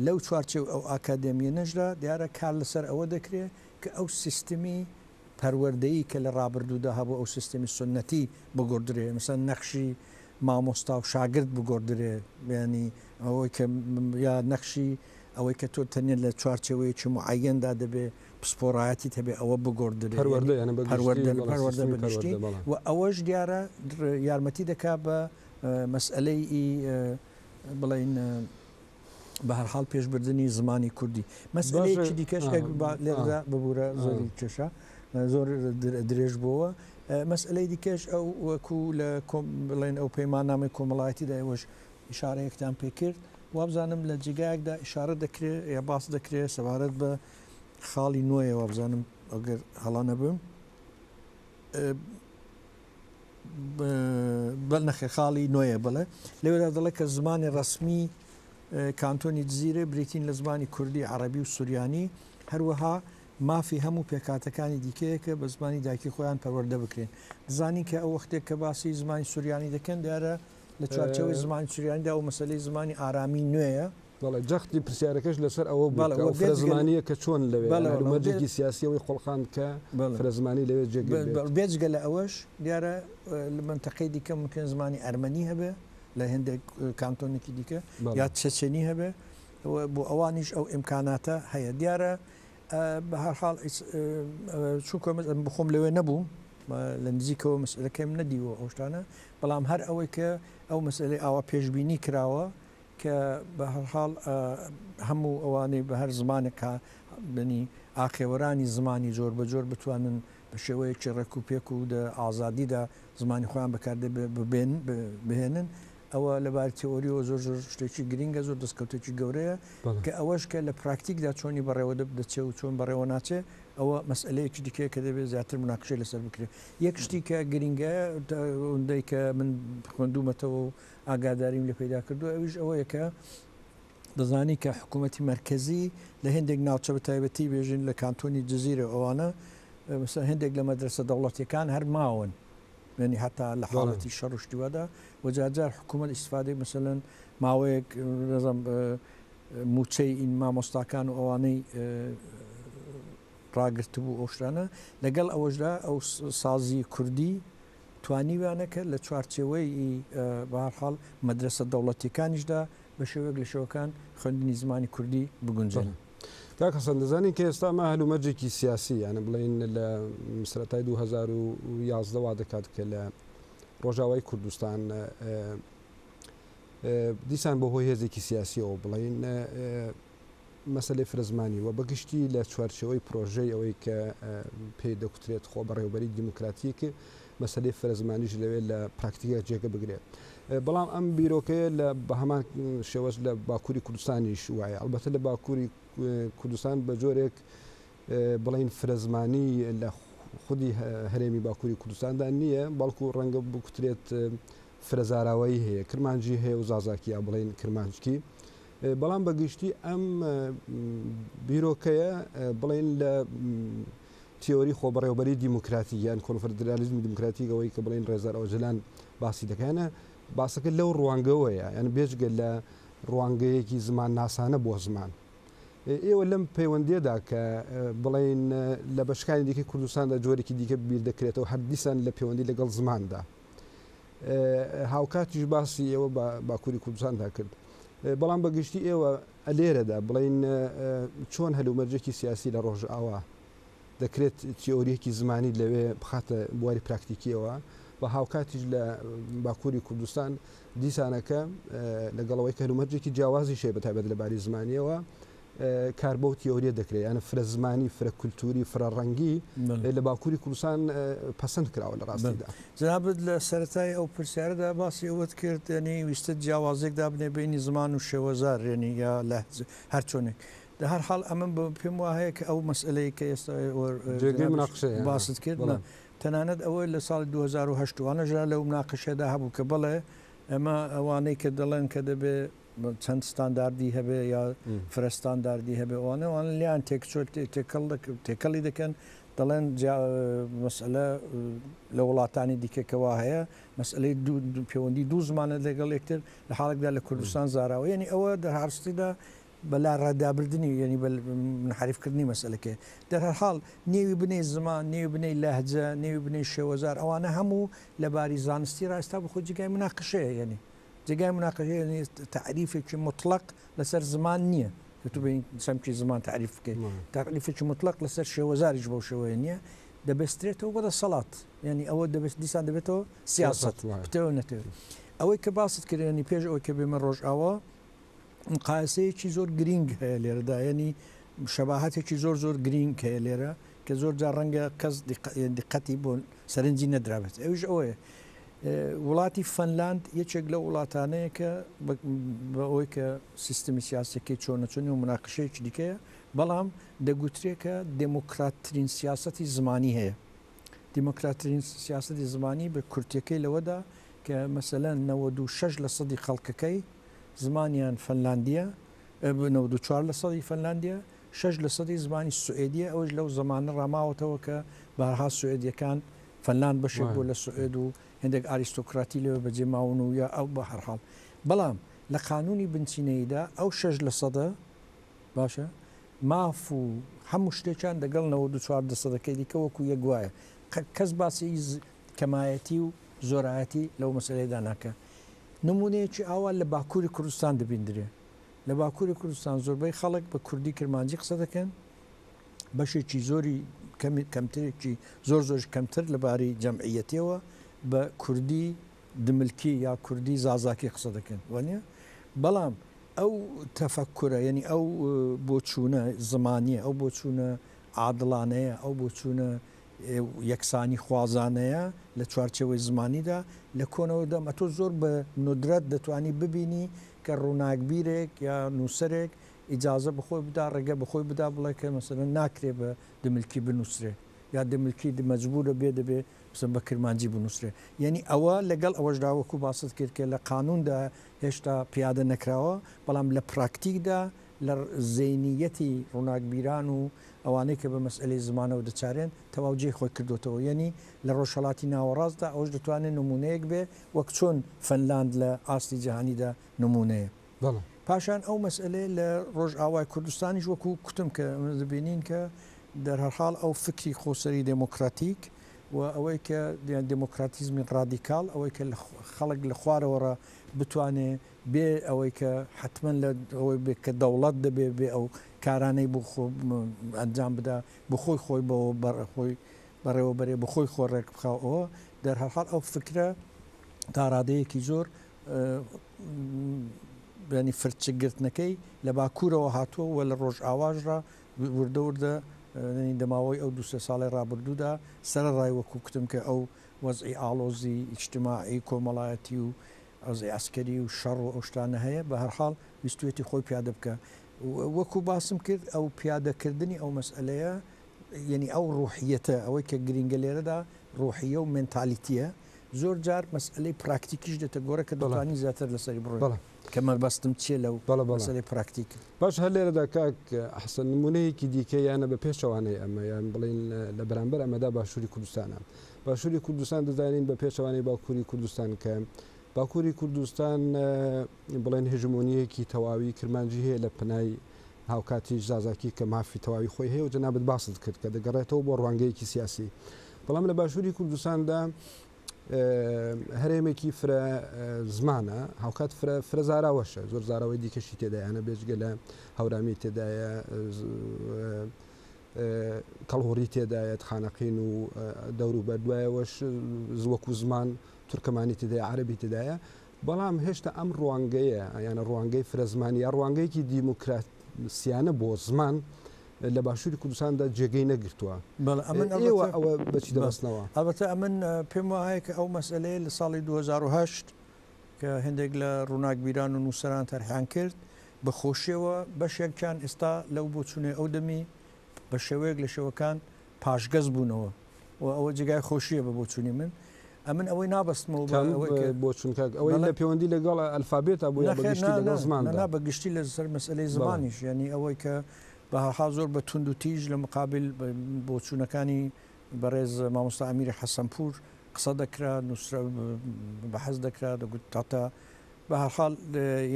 لەو چوارچێو ئەو ئاکادمیەنەشدا دیارە کار لەسەر ئەوە دەکرێ کە ئەو سیستمی پەروەردەیی کە لە ڕابردوودا هەبوو ئەو سیستمی سوننەتی بگۆڕدرێ مەسەلەن نەخشی مامۆستا و شاگرد بگۆڕدرێ یانی ئەوەی کە یا نەخشی ئەوەی کە تۆ تەنیا لە چوارچێوەیەکی موعەیەندا دەبێ پسپۆڕایەتیت هەبێ ئەوە بگۆڕدرێ پەروەردە یانی بە گشتی پەروەردە بەڵێ پەروەردە سیستمی بە گشتی پەروەردە بەڵێ. و ئەوەش دیارە یارمەتی دەکا بە مەسئەلەی بڵێین بە هەر حاڵ پێشبردنی زمانی کوردی. باشە مەسئەلەیەکی دیکەش ئا کە با ئا لێرەدا ببوورە ئا زۆری کێشا زۆر درێژ بۆوە مەسئەلەی دیکەش ئەو وەکوو لە کۆم بڵێن ئەو پەیماننامەی کۆمەڵایەتیدا ئێوەش ئیشارەیەکتان پێ کرد وابزانم لە جێگایەکدا ئیشارە دەکرێ یا باس دەکرێ سەبارەت بە خاڵی نۆیە وابزانم ئەگەر هەڵە نەبم بەل نەخێر خاڵی نۆیە بڵێ لەوێدا دەڵێ کە زمانی ڕەسمی کانتۆنی جزیرە بریتین لە زمانی کوردی عەرەبی و سوریانی هەروەها مافی هەموو پێکهاتەکانی دیکەیە کە بە زمانی دایکی خۆیان پەروەردە بکرێن دەزانین کە ئەو وەختێک کە باسی زمانی سوریانی دەکەن دیارە لە چوارچێوەی زمانی سوریانیدا ئەو مەسەلەی زمانی ئارامی نوێیە. بەڵێ، جەختی پرسیارەکەش لەسەر ئەوە بوو بەڵێ کە و ئەو بێجگە لە فرەزمانییە کە چۆن لەوێ، بەڵێ یان بەڵێ و بێ هەلومەرجێکی سیاسی ئەوەی خوڵقاند کە بەڵێ فرەزمانی لەوێ جێگیر بێت. بێجگە لە ئەوەش دیارە لە مەنتەقەی دیکە مومکین زمانی ئەرمەنی هەبێ لە هێندێک کانتۆنێکی دیکە بەڵێ. یا چەچەنی هەبێ و بۆ ئەوانیش ئەو ئیمکاناتە هەیە. دیارە بە هەر حاڵ چونکە من بخۆم لەوێ نەبووم لە نزیکەوە مەسئلەکەیم نەدیوە ئەو شتانە بەڵام هەر ئەوەی کە ئەو مەسئلەی ئاوا پێشبینی کراوە کە بە هەر حاڵ هەموو ئەوانەی بە هەر زمانێک کە بنی ئاخێوەرانی زمانی جۆر بە جۆر بتوانن بە شێوەیەکی ڕێک و پێک و دە ئازادیدا زمانی خۆیان بەکار بهێنن ئەوە لە باری تێئۆریەوە زۆر زۆر شتێکی گرینگە، زۆر دەستکەوتێکی گەورەیە کە ئەوەش کە لە پراکتیکدا چۆنی بەڕێوە دەچێ و چۆن بەڕێوە ناچێ ئەوە مەسئەلەیەکی دیکەیە کە دەبێ زیاتر موناقشەی لەسەر بکرێ. یەک شتی کە گرینگە ئەوەندەی کە من خوێندوومەتەوە و ئاگاداریم لێ پەیدا کردووە ئەویش ئەوەیە کە دەزانی کە حکوومەتی مەرکەزی لە هێندێک ناوچە بە تایبەتی بێژین لە کانتۆنی جزیرە ئەوانە مەسەلەن هێندێک لە مەدرەسە دەوڵەتییەکان هەر ماون یانی هەتا لە حاڵەتی شەڕ و شتی وادا و جارجار حکوومەت ئیستفادەی مەسەلەن ماوەیەک نەزانم مووچەی ئین مامۆستاکان و ئەوانەی ڕاگرتبوو ئەو شتانە لەگەڵ ئەوەشدا ئەو سازی کوردی توانیویانە کە لە چوارچێوەی بە هەر حاڵ مەدرەسە دەوڵەتیەکانیشدا بە شێوەیەک لە شێوەکان خوێندنی زمانی کوردی بگونجێنن. کاک حەسەن دەزانین کە ئێستا ئەمە هەلومەرجێکی سیاسی یانە بڵێین لە سەرەتای 2011 وا دەکات کە لە ڕۆژاوای کوردستان دیسان بۆ هۆی هێزێکی سیاسیەوە بڵین مەسەلەی فرەزمانی و بەگشتی لە چوارچێوەی پرۆژەی ئەوەی کە پێی دەکوترێت خۆبەڕێوەبەری دیموکراتیک، مەسەلەی فرەزمانیش لەوێ لە پراکتیکا جێگە بگرێت. بەڵام ئەم بیرۆکەیە لە بە هەمان شێوەش لە باکووری کوردستانیش وایە. ئەڵبەتە لە باکووری کوردستان بە جۆرێک بڵێین فرەزمانی لە خودی هەرێمی باکووری کوردستاندا نییە، بەڵکو ڕەنگە بکوترێت فرەزاراوەیی هەیە، کرمانجی هەیە و زازاکی یا بڵێین کرمانجکی. بەڵام بە گشتی ئەم بیرۆکەیە بڵێن لە تیۆری خۆبەڕێوبەری دیموکراتی یان کۆنفدرالیزمی دیموکراتیک ئەوەی کە بڵێن ڕێزدار ئۆجەلان باسی دەکەنە باسەکە لەو ڕوانگەوەیە یان بێجگە لە ڕوانگەیەکی زمان ناسانە بۆ زمان ئێوە لەم پەیوەندیەدا کە بڵین لە بەشکانی دیکەی کوردستاندا جۆرێکی دیکە بیر دەکرێتەوە هەر دیسان لە پەیوەندی لەگەڵ زماندا هاوکاتیش باسی ئێوە بە باکووری کوردستاندا کرد. بەڵام بە گشتی ئێوە لێرەدا بڵێن چۆن هەلومەرجێکی سیاسی لە ڕۆژئاوا دەکرێت تیۆریەکی زمانی لەوێ بخاتە بواری پراکتیکیەوە؟ و هاوکاتیش لە باکووری کوردستان دیسانەکە لەگەڵەوەی کە هەلومەرجێکی جیاوازیش هەیە بە تایبەت لە باری زمانیەوە کار بەو تیۆریە دەکرێت یانە فرە زمانی فرە کولتوری فرە ڕەنگی لە باکووری کوردستان پەسەند کراوە لە ڕاستیدا. جەنابت لە سەرەتای ئەو پرسیارەدا باسی ئەوەت کرد یەنی ویستت جیاوازێک دابنێ بەینی زمان و شێوەزار یەنی یا لەهجە هەر چۆنێک دە هەر حاڵ ئەمن بە پێم وا هەیە کە ئەو مەسئلەی کە ئێستا جێگەی مناقشەیە باست کرد تەنانەت ئەوەی لە ساڵی 2008 وانەش لەو مناقشەدا هەبوو کە بەڵێ ئەمە ئەوانەی کە دەڵێن کە دەبێ چەند ستانداردی هەبێ یا فرە ستانداردی هەبێ ئەوانە ئەوان لیان تێکچۆ تێکەڵ تێکەڵی دەکەن دەڵێن مەسئلە لە وڵاتانی دیکە کەوا هەیە مەسئلەی پەیوەندی دوو زمانە لەگەڵ یەکتر لە حاڵێکدا لە کوردستان زاراوە یعنی ئەوە دەرهاڕستیدا بە لاڕادابردنی یعنی بە منحریفکردنی مەسئلەکەی دەرهەرحاڵ نێوی بنەی زمان نێوی بنەی لەهجە نێوی بنەی شێوەزار ئەوانە هەموو لە باری زانستی ڕاستا بخۆ جێگای مناقشەیە یعنی جێگای مناقەشەیە یعنی تەعریفێکی موتڵەق لەسەر زمان نییە کە تۆ بێین چەمکی زمان تەعریف بکەیت تەعریفێکی موتڵەق لەسەر شێوەزاریش بەو شێوەیە نییە دەبەسترێتەوە بە دەسەڵات یعنی ئەوە دەبێت دیسان دەبێتەوە سیاسەت بتەوە نەتەوێت ئەوەی کە باست کرد یعنی پێش ئەوەی کە بێمە ڕۆژئاوا مقایسەیەکی زۆر گرینگ هەیە لێرەدا یعنی شەباهەتێکی زۆر زۆر گرینگ هەیە لێرە کە زۆر جار ڕەنگە کەس دیقەتی بۆ سەرنجی نەدرابێت ئەویش ئەوەیە وڵاتی فەنلاند یەکێک لەو وڵاتانەیە کە بە ئەوەی کە سیستمی سیاسەکەی چۆنە چۆنی و مناقشەیەکی دیکەیە بەڵام دەگوترێ کە دێموکراتترین سیاسەتی زمانی هەیە دیموکراتترین سیاسەتی زمانی بە کورتیەکەی لەوەدا کە مەسەلەن 96 لە سەدی خەڵکەکەی زمانیان فەنلاندیە 94 لە سەدی فەنلاندیە 6 لە سەدی زمانی سوئدیە ئەوش لەو زمانە ڕاماوەتەوە کە بارها سوئدیەکان فەنلاند بەشێک بووە لە سوئێد و هێندێک ئاریستۆکراتی لەوێ بەجێ ماون و یا ئەو بە هەر حاڵ. بەڵام لە قانوونی بنچینەییدا ئەو شەش لە سەدە باشە ماف و هەموو شتێکیان دەگەڵ 94 دەسەدەکەی دیکە وەکوو یەک وایە. کەس باسی کەمایەتی و زۆرایەتی لەو مەسەلەیەدا ناکا. نموونەیەکی ئاوا لە باکووری کوردستان دەبیندرێ. لە باکووری کوردستان زۆربەی خەڵک بە کوردی کرمانجی قسە دەکەن. بەشێکی زۆری کەمترێکی زۆر زۆریش کەمتر لە باری جەمعیەتیەوە بە کوردی دملکی یا کوردی زازاکی قسە دەکەن وانە بەڵام ئەو تەفەکورە یعنی ئەو بۆچوونە زمانیە ئەو بۆچوونە عادڵانەیە ئەو بۆچوونە یەکسانی خوازانەیە لە چوارچێوەی زمانیدا لە کۆنەوە دەم ئەتۆ زۆر بە ندرەت دەتوانی ببینی کە ڕووناکبیرێک یا نووسەرێک ئیجازە بە خۆی بدا، ڕێگە بە خۆی بدا بڵێ کە مەسەلەن ناکرێ بە دملکی بنووسرێ یا دملکی مەجبوورە بێ دەبێ مەسەلەن بە کرمانجی بنووسرێ. یەنی ئەوە لەگەڵ ئەوەشدا وەکوو باست کرد کە لە قانووندا هێشتا پیادە نەکراوە، بەڵام لە پراکتیکدا لە زەینییەتی ڕووناکبیران و ئەوانەی کە بە مەسئەلەی زمانەوە دەچارێن تەواو جێی خۆی کردۆتەوە. یەنی لە ڕۆژهەڵاتی ناوەڕاستدا ئەوەش دەتوانێ نموونەیەک بێ وەک چۆن فەنلاند لە ئاستی جیهانیدا نموونەیە. بەڵێ. پاشان ئەو مەسئەلەیە لە ڕۆژئاوای کوردستانیش وەکوو کوتم کە ئەمە دەبینین کە دەرهەرحاڵ ئەو فکری خۆسەری دێمۆکڕاتیک و ئەوەی کە یان دێمۆکڕاتیزمی ڕادیکاڵ ئەوەی کە خەڵک لە خوارەوە ڕا بتوانێ بێ ئەوەی کە حەتمەن لە ئەوەی بێ کە دەوڵەت دەبێ بێ ئەو کارانەی بۆ خۆ ئەنجام بدا بۆ خۆی خۆی بەوە بەڕ خۆی بەڕێوە بەرێ بۆ خۆی خۆ ڕێک بخا ئەوە دەرهەرحاڵ ئەو فکرە تا ڕادەیەکی زۆر ینی فرچک گرتنەکەی لە باکوورەوە هاتووە و لە ڕۆژئاواشڕا وردە وردە دەماوەی ئەو دوسێ ساڵی ڕابردوودا سەرەڕای وەکو کوتم کە ئەو وەزعی ئاڵۆزی ئیجتماعی کۆمەڵایەتی و وەزعی عەسکەری و شەڕ و ئەو شتانە هەیە بە هەرحاڵ ویستویەتی خۆی پیادە بکە وەکو باسم کرد ئەو پیادەکردنی ئەو مەسئلەیە یعنی ئەو ڕوحیەتە ئەوەی کە گرینگە لێرەدا ڕوحیە و مێنتالیتیە زۆر جار مەسئەلەی پراکتیکیش دێتە گۆڕێ کە دەتوانین زیاتر لەسەری بڕۆین کە مەبەستم چییە لەو مەسئەلەی پراکتیک. باش هەر لێرەدا کاک حەسەن نموونەیەکی دیکە یانە بە پێچەوانەی ئەمە یان بڵێین لە بەرامبەر ئەمەدا باشووری کوردستانە. باشووری کوردستان دەزانین بە پێچەوانەی باکووری کوردستان کە باکووری کوردستان بڵێن هژمۆنییەکی تەواوی کرمانجی هەیە لە پەنای هاوکاتیش زازاکی کە مافی تەواوی خۆی هەیە و جەنابت باست کرد کە دەگەڕێتەوە بۆ ڕوانگەیەکی سیاسی. بەڵام لە باشووری کوردستاندا هەرێمێکی فرە زمانە هاوکات فرە فرە زاراوەشە زۆر زاراوەی دیکەشی تێدایانە بێجگە لە هەورامی تێدایە. کەڵهوڕی تێدایەت، خانەقین و دەوروبەر، دوایەوەش وەکو زمان تورکەمانی تێدایە، عەرەبی تێدایە، بەڵام هێشتا ئەم ڕوانگەیە یانە ڕوانگەی فرەزمانی یا ڕوانگەیەکی دیموکراسیانە بۆ زمان لە باشووری کوردستاندا جێگەی نەگرتووە. بەڵێ ئەمن ئێوە ئەوە بە چی دەبەستنەوە؟ ئەڵبەتە ئەمن پێم وایە کە ئەو مەسئەلەیە لە ساڵی 2008 کە هێندێک لە ڕووناکبیران و نووسەران تەرحیان کرد، بە خۆشیەوە بەشێکیان ئێستا لەو بۆچوونەی ئەو دەمی بە شێوەیەک لە شێوەکان پاشگەز بوونەوە و ئەوە جێگای خۆشیە بە بۆچوونی من. ئەمن ئەوەی نابەستمەوە بە ئەوەی کە بۆچوون کاک ئەوەی لە پەیوەندی لەگەڵ ئەلفابێتا بوو یا بە گشتی لەگەڵ زماندا؟ نا بە گشتی لەسەر مەسئەلەی زمانیش، یانی ئەوەی کە بە هەرحاڵ زۆر بە توند و تیژ لە مقابل بۆچوونەکانی بەڕێز مامۆستا ئەمیری حەسەنپوور قسە دەکرا، نووسرا، بەحس دەکرا، دەگوت تاتا بە هەرحاڵ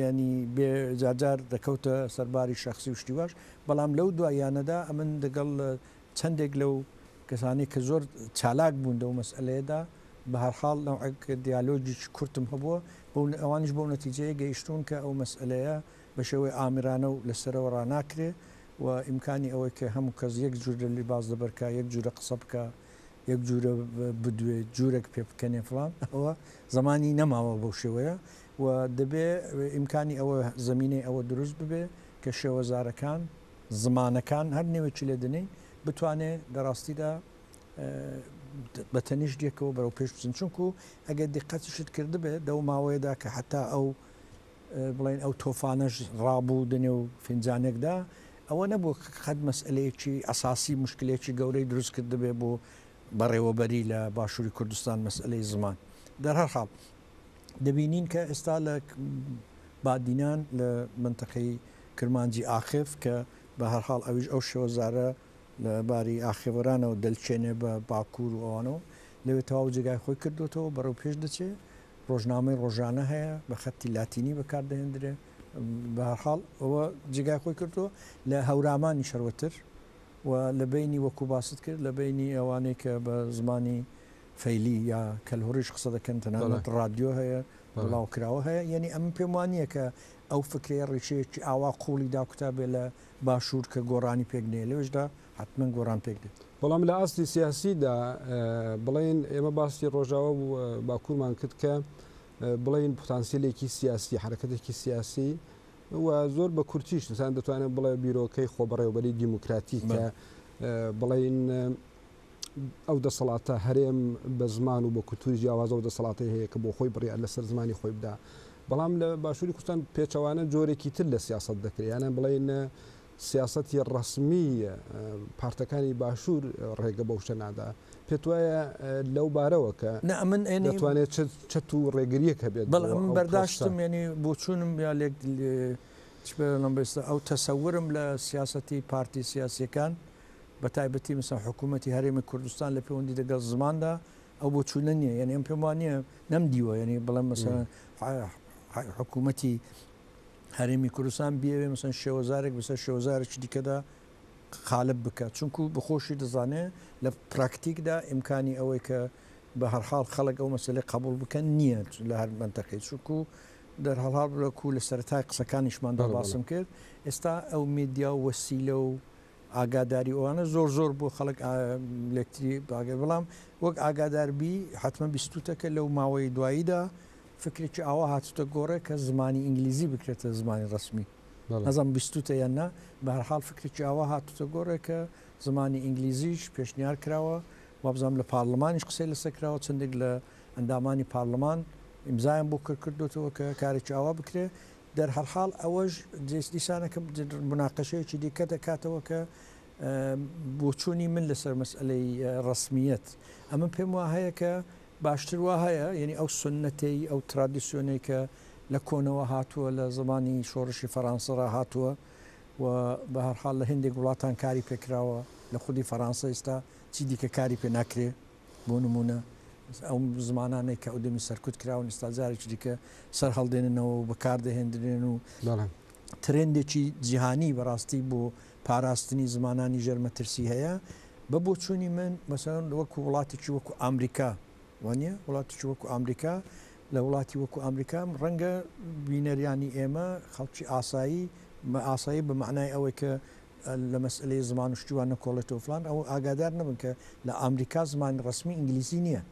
یانی بێ جارجار دەکەوتە سەرباری شەخسی و شتی واش، بەڵام لەو دواییانەدا ئەمن دەگەڵ چەندێک لەو کەسانەی کە زۆر چالاک بوون لەو مەسئەلەیەدا بە هەرحاڵ نەوعێک دیالۆگێکی کورتم هەبووە، بەو ئەوانیش بەو نەتیجەیە گەیشتوون کە ئەو مەسئەلەیە بە شێوەی ئامرانە و لە سەرەوە ڕاناکرێ و ئیمکانی ئەوەی کە هەموو کەس یەک جوورە لیباس لەبەر کا، یەک جوورە قسە بکا، یەک جوورە بدوێ، جوورێک پێ بکەنێ فڵان ئەوە زەمانی نەماوە بەو شێوەیە و دەبێ ئیمکانی ئەوە زەمینەی ئەوە دروست ببێ کە شێوەزارەکان، زمانەکان هەر نێوێکی لێ دەنێین بتوانێ لە ڕاستیدا بە تەنیشت یەکەوە بەرەو پێش بچن چونکو ئەگەر دیقەتیشت کردبێ لەو ماوەیەدا کە حتا ئەو بڵێن ئەو تۆفانەش ڕابوو دەنێو فنجانێکدا ئەوە نەبوو قەت مەسئلەیەکی ئەساسی مشکلێکی گەورەی دروست کردبێ بۆ بەڕێوەبەری لە باشووری کوردستان مەسئلەی زمان دەرهەر حاڵ دەبینین کە ئێستا لە بادینان لە منتەقەی کرمانجی ئاخێف کە بە هەر حاڵ ئەویش ئەو شێوەزارە لە باری ئاخێوەرانەوە دەلکێنێ بە باکوور و ئەوانەوە لەوێ تەواو جێگای خۆی کردوێتەوە بەرەو پێش دەچێ ڕۆژنامەی ڕۆژانە هەیە بە خەتی لاتینی بەکار دەهێندرێ بە هەر حاڵ ئەوە جێگای خۆی کردووە لە هەورامانی شەروەتر و لە بینی وەکو باست کرد لە بینی ئەوانەی کە بە زمانی فەیلی یا کەلهوڕیش قسە دەکەن تەنانەت ڕادیۆ هەیە بڵاوکراوە هەیە یعنی ئەمن پێم وانییە کە ئەو فکرەیە ڕیشەیەکی ئاوا قووڵی داکوتا بێ لە باشوور کە گۆڕانی پێک نەیە لەوێشدا حەتمەن گۆڕان پێک دێت. بەڵام لە ئاستی سیاسیدا بڵێین ئێمە باسی ڕۆژاوا و باکوورمان کرد کە بڵێین پتانسیلێکی سیاسی حرەکەتێکی سیاسی و زۆر بە کورتیش ئینسان دەتوانێت بڵێ بیرۆکەی خۆبەڕێوەبەری دیموکراتی کە بڵێین ئەو دەسەڵاتە هەرێم بە زمان و بە کولتوری جیاوازەوە دەسەڵاتی هەیە کە بۆ خۆی بڕیار لەسەر زمانی خۆی بدا بەڵام لە باشووری کوردستان پێچەوانە جۆرێکی تر لە سیاست دەکرێت یانە بڵێن سیاستی ڕسمی پارتەکانی باشوور ڕێگە بەو شتە نادا پێت وایە لەو بارەوە کە من دەتوانێت چەت و ڕێگریەک هەبێت بەڵێ من بەرداشتم یعنی بۆچوونم یا لێک ئەو تەسەورم لە سیاستی پارتی سیاسیەکان بە تایبەتی مەسەلەن حکوومەتی هەرێمی کوردستان لە پێوەندی دەگەڵ زماندا ئەو بۆچوونە نییە یعنی ئەم پێم وا نییە نەمدیوە یعنی بڵێم مەسەلەن حکوومەتی هەرێمی کوردستان بیەوێ مەسەلەن شێوەزارێک بەسەر شێوەزارێکی دیکەدا قالب بکات چونکو بەخۆشی دەزانێ لە پراکتیکدا ئیمکانی ئەوەی کە بە هەرحاڵ خەڵک ئەو مەسەلەی قبول بکەن نییە لە هەر منتەقەی چونکو دەرهەڵحاڵ بلەکو لە سەرەتای قسەکانیشماندا باسم کرد ئێستا ئەو میدیا و وەسیلە و ئاگاداری ئەوانە زۆر زۆر بۆ خەڵک لەکتری باگەر بەڵام وەک ئاگادار بی حتمما بیستوتە کە لەو ماوەی دواییدا فکرێکی ئاوا هاتوتە گۆڕێ کە زمانی ئینگلیزی بکرێتە زمانی ڕسمی نازم بیستوتە یان نا بە هەرحاڵ فکرێکی ئاوا هاتوتە گۆڕێ کە زمانی ئینگلیزیش پێشنیار کراوە وابزانام لە پارلمانیش قسەی لەسەر کراوە چەندێک لە ئەندامانی پارلمان ئیمزایان بۆ کردوتەوە کە کارێکی ئاوا بکرێ دەرهەرحاڵ ئەوەش دیسانەکە موناقەشەیەکی دیکە دەکاتەوە کە بۆچوونی من لەسەر مەسئلەی ڕسمیەت ئەمە پێم وا هەیە کە باشتر وا هەیە یعنی ئەو سنەتەی ئەو ترادیسیۆنەی کە لە کۆنەوە هاتووە لە زمانی شۆڕشی فەڕانسەڕا هاتووە و بە هەرحاڵ لە هەندێک وڵاتان کاری پێکراوە لە خودی فەڕانسە ئێستا چی دیکە کاری پێ ناکرێ بۆ نموونە ئەو زمانانەی کە ئەو دەمی سەرکوت کراون ئێستا جارێکی دیکە سەر هەڵدێننەوە و بەکاردەهێندرێن و ترێندێکی جیهانی بەڕاستی بۆ پاراستنی زمانانی ژێر مەترسی هەیە بە بۆچوونی من مەسەلەن وەکو وڵاتێکی وەکو ئامریکا وانە وڵاتێکی وەکو ئامریکا لە وڵاتی وەکو ئامریکا ڕەنگە بینەریانی ئێمە خەڵکی ئاسایی ئاسایی بە معنای ئەوەی کە لە مەسئلەی زمان و شتی وا نەکۆڵێتەوە فلان ئەو ئاگادار نەبن کە لە ئامریکا زمانی ڕەسمی ئینگلیزی نییە.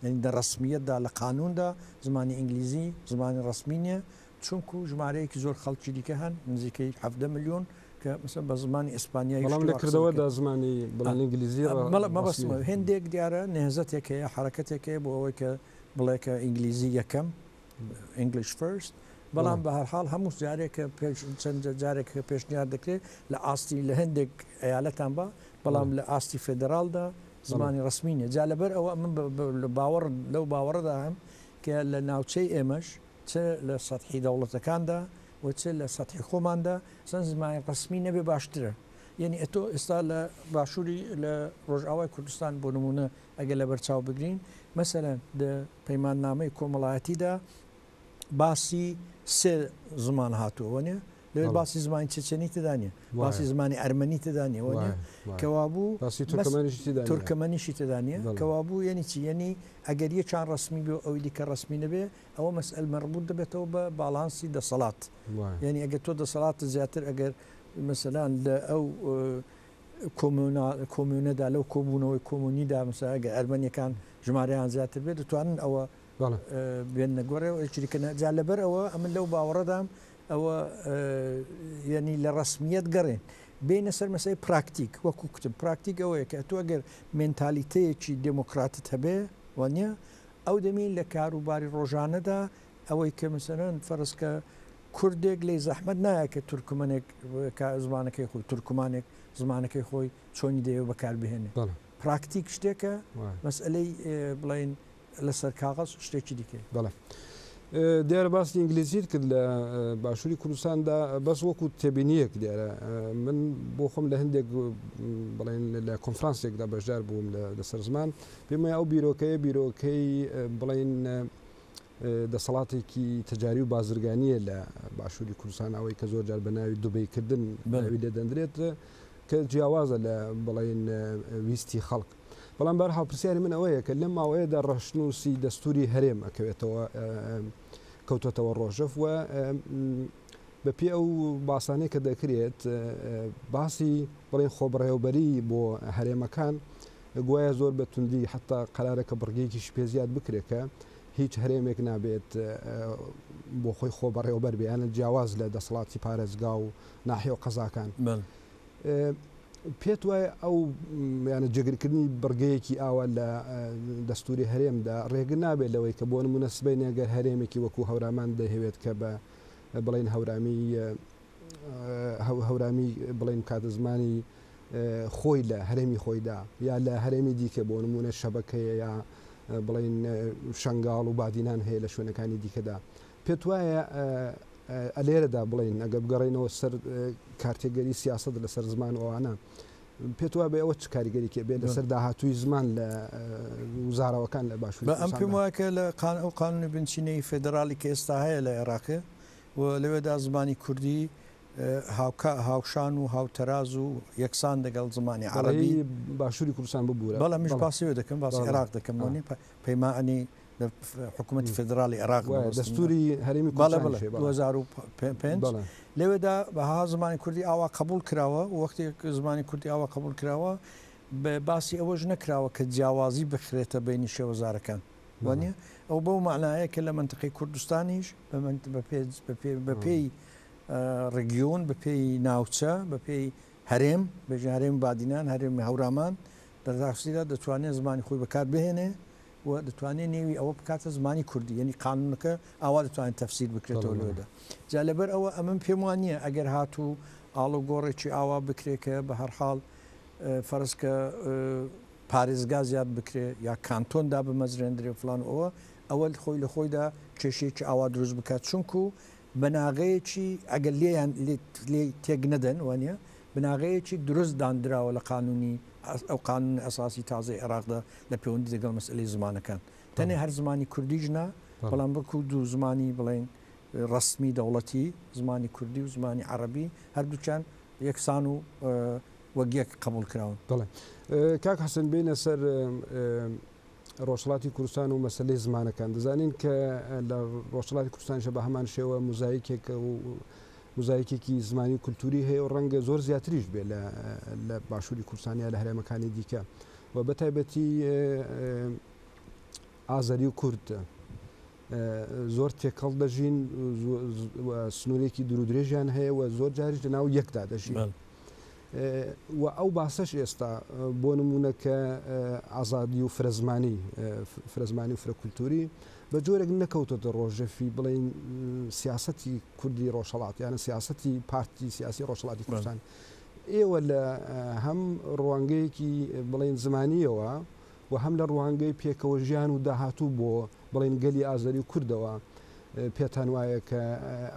یانی دە ڕەسمییەتدا لە قانووندا زمانی ئینگلیزی زمانی ڕەسمی نییە چونکوو ژمارەیەکی زۆر خەڵکی دیکە هەن نزیکەی 17 ملیۆن کە مەسەلەن بە زمانی ئیسپانیایی بەڵام شتی لە وا قسە دەکەن. کردەوەدا زمانی بڵێن ئینگلیزی بەڵێ مەبەستمە ڕەسمییە. هێندێک دیارە نێهزەتێک هەیە حەرەکەتێک هەیە بۆ ئەوەی کە بڵێ کە ئینگلیزی یەکەم English First، بەڵام بە هەرحاڵ هەموو جارێک کە پێش چەند جارێک کە پێشنیار دەکرێت لە ئاستی لە هەندێک ئەیالەتان بە بەڵام لە ئاستی فێدراڵدا زمانی ڕەسمی نیە جا لەبەر ئەوە من لە باوەڕ لەو باوەڕەدا هەم کە لە ناوچەی ئێمەش چ لە سەتحی دەوڵەتەکاندا و چ لە سەتحی خۆماندا چەند زمانی ڕەسمی نەبێ باشترە یعنی ئەتۆ ئێستا لە باشووری لە ڕۆژئاوای کوردستان بۆ نمونە ئەگەر لەبەرچاو بگرین مەسەلەن دە پەیماننامەی کۆمەڵایەتیدا باسی سێ زمان هاتووە وەنیە؟ لەوێ باسی زمانی چچنی تێدا نیە، باسی زمانی ئەرمەنی تێدا نیە وەنیە؟ کەوابوو تورکمەنیشی تێدا نیە، کەوابوو یەنی چی؟ یەنی ئەگەر یەکیان ڕەسمی بێ و ئەوی دیکە ڕەسمی نەبێ ئەوە مەسئەل مەربوط دەبێتەوە بە باڵانسی دەسەڵات. یەنی ئەگەر تۆ دەسەڵاتت زیاتر ئەگەر مەسەلەن لە ئەو کۆمۆنەدا لەو کۆبوونەوەی کۆمۆنیدا مەسەلەن ئەگەر ئەرمەنیەکان ژمارەیان زیاتر بێت دەتوانن ئەوە بێننە گۆڕێ و ئەوی دیکە نا. جا لەبەر ئەوە ئەمن لەو باوەڕەدام ئەوە یەنی لە ڕەسمیەت گەڕێن بێینە سەر مەسەی پراکتیک وەکو کوتم پراکتیک ئەوەیە کە ئەتۆ ئەگەر مێنتالیتەیەکی دێمۆکراتت هەبێ وانە ئەو دەمی لە کاروباری ڕۆژانەدا ئەوەی کە مەسەلەن فەرز کە کوردێک لێی زەحمەت نایە کە تورکمەنێک زمانەکەی خۆی تورکمانێک زمانەکەی خۆی چۆنی دەیەوێ بەکار بهێنێ. پراکتیک شتێکە، مەسئەلەی بڵێین لەسەر کاغەز شتێکی دیکەیە. بەڵێ. دیارە باسی ئینگلیزیت کرد لە باشووری کوردستاندا بەس وەکو تێبینیەک دیارە من بۆ خۆم لە هەندێک بڵێن لە کۆنفرانسێکدا بەشدار بووم لەسەر زمان پێم وایە ئەو بیرۆکەیە بیرۆکەی بڵێن دەسەڵاتێکی تەجاری و بازرگانییە لە باشووری کوردستان ئەوەی کە زۆر جار بە ناوی دوبەیکردن ناوی لێ دەندرێت کە جیاوازە لە بڵێن ویستی خەڵک بەڵام بەرحاڵ پرسیاری من ئەوەیە کە لەم ماوەیەدا ڕەشنووسی دەستوری هەرێم ئەکەوێتەوە کەوتۆتەوە ڕۆژەف و بەپێ ئەو باسانەی کە دەکرێت باسی بڵێن خۆبڕێوبەری بۆ هەرێمەکان گوایە زۆر بە توندی حتا قەرارە کە بڕگەیەکیش پێ زیاد بکرێت کە هیچ هەرێمێک نابێت بۆ خۆی خۆ بەڕێوەبەر بێ یانە جیاواز لە دەسەڵاتی پارێزگا و ناحیە و قەزاکان. پێت وایە ئەو یانە جێگرکردنی بڕگەیەکی ئاوا لە دەستوری هەرێمدا ڕێگر نابێت لەوەی کە بۆ نمونە سبەینێ گەر هەرێمێکی وەکو هەورامان دەیهەوێت کە بە بڵێن هەورامی هەورامی بڵێن بکاتە زمانی خۆی لە هەرێمی خۆیدا یا لە هەرێمی دیکە بۆ نمونە شەبەکەیە یا بڵین شنگاڵ و بادینان هەیە لە شوێنەکانی دیکەدا پێت وایە ئەلێرەدا بڵین ئەگە بگەڕێنەوە سەر کارتێگەری سیاست لەسەر زمان ئەوانە پێت وابێ ئەوە چ کاریگەریکێ بێ لەسەر داهاتووی زمان لە وزارەوەکان لە باشوور ئەم پێم وایە کە لە ئەو قانونی بنچینەی فێدراڵی کە ئێستا هەیە لە عێراقێ و لەوێدا زمانی کوردی هاوکا هاوشان و هاوتەراز و یەکسان دەگەڵ زمانی عەڕەبی. بەڵێ باشووری کوردستان ببوورە. بەڵێ منیش باسی ئەوێ دەکەم باسی عێراق دەکەم وانیە پەیمانی لە حکوومەتی فێدراڵی عێراق وایە دەستووری هەرێمی کوردستانیش هەیە. بەڵێ بەڵێ 2005 لەوێدا بەها زمانی کوردی ئاوا قەبووڵ کراوە و وەختێک زمانی کوردی ئاوا قەبووڵ کراوە باسی ئەوەش نەکراوە کە جیاوازی بخرێتە بەینی شێوەزارەکان. وانیە؟ ئەو بەو مەعنایە کە لە مەنتقەی کوردستانیش بە پێی ڕگیۆن، بە پێی ناوچە، بە پێی هەرێم، بێژین هەرێمی بادینان، هەرێمی هەورامان، لە ڕاستیدا دەتوانێت زمانی خۆی بەکار بهێنێ و دەتوانێت نێوی ئەوە بکاتە زمانی کوردی، یەنی قانونەکە ئاوا دەتوانێت تەفسیر بکرێتەوە لەوێدا. جا لەبەر ئەوە ئەمن پێم وا نییە ئەگەر هاتوو ئاڵوگۆڕێکی ئاوا بکرێ کە بە هەر حاڵ فەرز کە پارێزگا زیاد بکرێ یا کانتۆن دابمەزرێندرێ و فڵان و ئەوە، ئەوە خۆی لە خۆیدا کێشەیەکی ئاوا دروست بکات، چونکو بناغەیەکی ئەگەر لێیان لێی تێک نەدەن وانە بناغەیەکی دروست داندراوە لە قانونی ئەو قانونی ئەساسی تازەی عێراقدا لە پەیوەندی دەگەڵ مەسئلەی زمانەکان تەنێ هەر زمانی کوردیش نا بەڵام وەکو دوو زمانی بڵێین ڕەسمی دەوڵەتی زمانی کوردی و زمانی عەڕەبی هەردووکیان یەکسان و وەک یەک قبوڵ کراون. بەڵێ کاک حەسەن بێینە سەر ڕۆژهەڵاتی کوردستان و مەسەلەی زمانەکان دەزانین کە لە ڕۆژهەڵاتی کوردستانیشە بە هەمان شێوە موزایکێک و موزایکێکی زمانی و کولتوری هەیە و ڕەنگە زۆر زیاتریش بێ لە باشووری کوردستان یا لە هەرێمەکانی دیکە و بە تایبەتی ئازەری و کورد زۆر تێکەڵ دەژین سنوورێکی دوور و درێژیان هەیە و زۆر جاریش لە ناو یەکدا دەژین. و ئەو باسەش ئێستا بۆ نمونە کە ئازادی و فرەزمانی فرەزمانی و فرەکولتوری بە جۆرێک نەکەوتۆتە ڕۆژەفی بڵین سیاسەتی کوردی ڕۆژهەڵات یانە سیاسەتی پارتی سیاسی ڕۆژهەڵاتی کوردستان ئێوە لە هەم ڕوانگەیەکی بڵین زمانیەوە و هەم لە ڕوانگەی پێکەوە ژیان و داهاتوو بۆ بڵێن گەلی ئازەری و کوردەوە پێتان وایە کە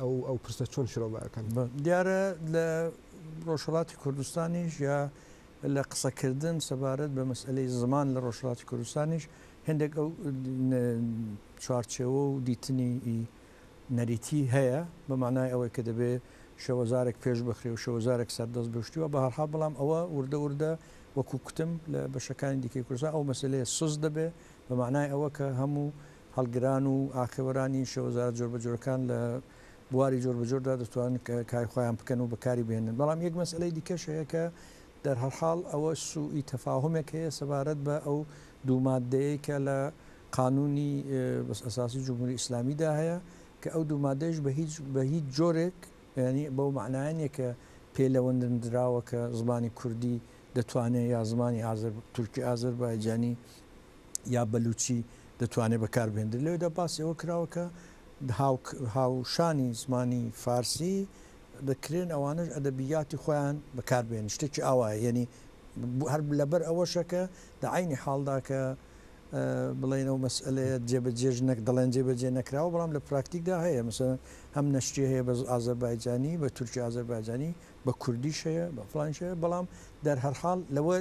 ئەو ئەو پرسە چۆن شرۆڤە ئەکەن؟ دیارە لە ڕۆژهەڵاتی کوردستانیش یا لە قسەکردن سەبارەت بە مەسئەلەی زمان لە ڕۆژهەڵاتی کوردستانیش هێندێک ئەو چوارچێوە و دیتنی نەریتی هەیە بە مانای ئەوەی کە دەبێ شێوەزارێک پێش بخرێ و شێوەزارێک سەردەست بێ و شتی وا، بە هەرحاڵ بەڵام ئەوە وردە وردە وەکوو کوتم لە بەشەکانی دیکەی کوردستان ئەو مەسەلەیە سست دەبێ بە مانای ئەوە کە هەموو هەڵگران و ئاخێوەرانی شێوەزارە جۆربەجۆرەکان لە بواری جۆربەجۆردا دەتوانن کاری خۆیان بکەن و بەکاری بهێنن. بەڵام یەک مەسەلەی دیکەش هەیە کە دەرهەرحاڵ ئەوە سوئی تەفاهومێک هەیە سەبارەت بە ئەو دوو ماددەیەی کە لە قانوونی ئەساسی جمهوری ئیسلامیدا هەیە کە ئەو دوو مادەیش بە هیچ بە هیچ جۆرێک یانی بەو مەعنایە نییە کە پێ لەوەندراوە کە زمانی کوردی دەتوانێ یا زمانی ئازەر تورکی ئازەربایجانی یا بەلوچی دەتوانێ بەکار بهێندرێت. لەوێدا باسی ئەوە کراوە کە هاوشانی زمانی فارسی دەکرێن ئەوانەش ئەدەبیاتی خۆیان بەکار بێنن شتێکی ئاوایە یعنی هەر لەبەر ئەوەشە کە لە عەینی حاڵدا کە بڵێن ئەو مەسئلەیە جێبەجێش نەک دەڵێن جێبەجێ نەکراوە بەڵام لە پراکتیکدا هەیە مەسەلەن هەم نەشریە هەیە بە ئازەربایجانی بە تورکی ئازەربایجانی بە کوردیش هەیە بە فڵانیش هەیە بەڵام دەرهەرحاڵ لەوە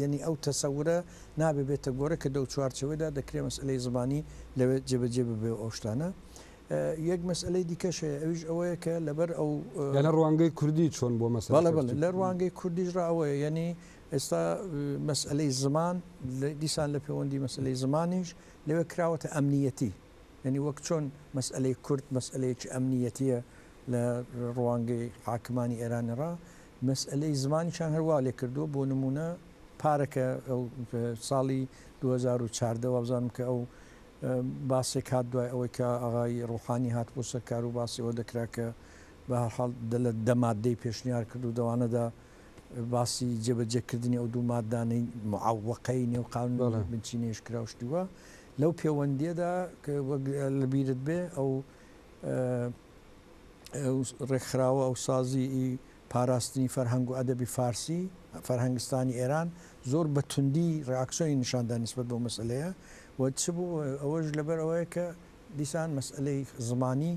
یعنی ئەو تەسەورە نابێ بێتە گۆڕێ کە دەو چوارچێوەدا دەکرێ مەسئلەی زمانی لەوێ جێبەجێ ببێ و ئەو شتانە یەک مەسئلەی دیکەش هەیە ئەویش ئەوەیە کە لەبەر ئەو لە ڕوانگەی کوردی چۆن بۆ مەسەلە بەڵێ بەڵێ لە ڕوانگەی کوردیش ڕا ئەوەیە یعنی ئێستا مەسئلەی زمان دیسان لە پەیوەندی مەسئلەی زمانیش لەوێ کراوەتە ئەمنیەتی یعنی وەک چۆن مەسئلەی کورد مەسئلەیەکی ئەمنیەتیە لە ڕوانگەی حاکمانی ئێرانی ڕا مەسئلەی زمانیشان هەروا لێ کردووە بۆ نمونە پارەکە ئەو ساڵی 2014 وابزانم کە ئەو باسێک هات دوای ئەوەی کە ئاغای ڕوحانی هات بۆ سەر کار و باسی ئەوە دەکرا کە بە هەر حاڵ لە دە ماددەی پێشنیار کرد و دەوانەدا باسی جێبەجێکردنی ئەو دوو ماددانەی معوقەی نێو قانونی بنچینەیش کرا و شتی وا لەو پێوەندییەدا کە وەک لە بیرت بێ ئەو ڕێکخراوە ئەو سازی پاراستنی فەرهەنگ و ئەدەبی فارسی، فەرهەنگستانی ئێران، زۆر بە توندی ڕێئاکسیۆنی نیشان دا نیسبەت بەو مەسئەلەیە و چ بوو ئەوەش لەبەر ئەوەیە کە دیسان مەسئەلەی زمانی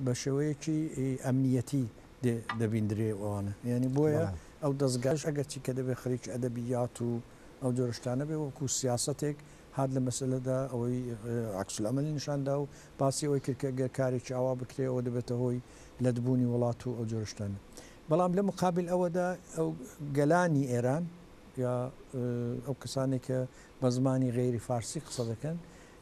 بە شێوەیەکی ئەمنییەتی دێ دەبیندرێ و ئەوانە یانی بۆیە ئەو دەزگایەش ئەگەرچی کە دەبێ خەریکی ئەدەبیات و ئەو جۆرە شتانە بێ وەکوو سیاسەتێک هات لە مەسئەلەدا ئەوەی عەکسولعەمەلی نیشان دا و باسی ئەوەی کرد کە گەر کارێکی ئاوا بکرێ ئەوە دەبێتە هۆی لەتبوونی وڵات و ئەو جۆرە شتانە. بەڵام لە مقابل ئەوەدا ئەو گەلانی ئێران یا ئەو کەسانێک کە بە زمانی غەیری فارسی قسە دەکەن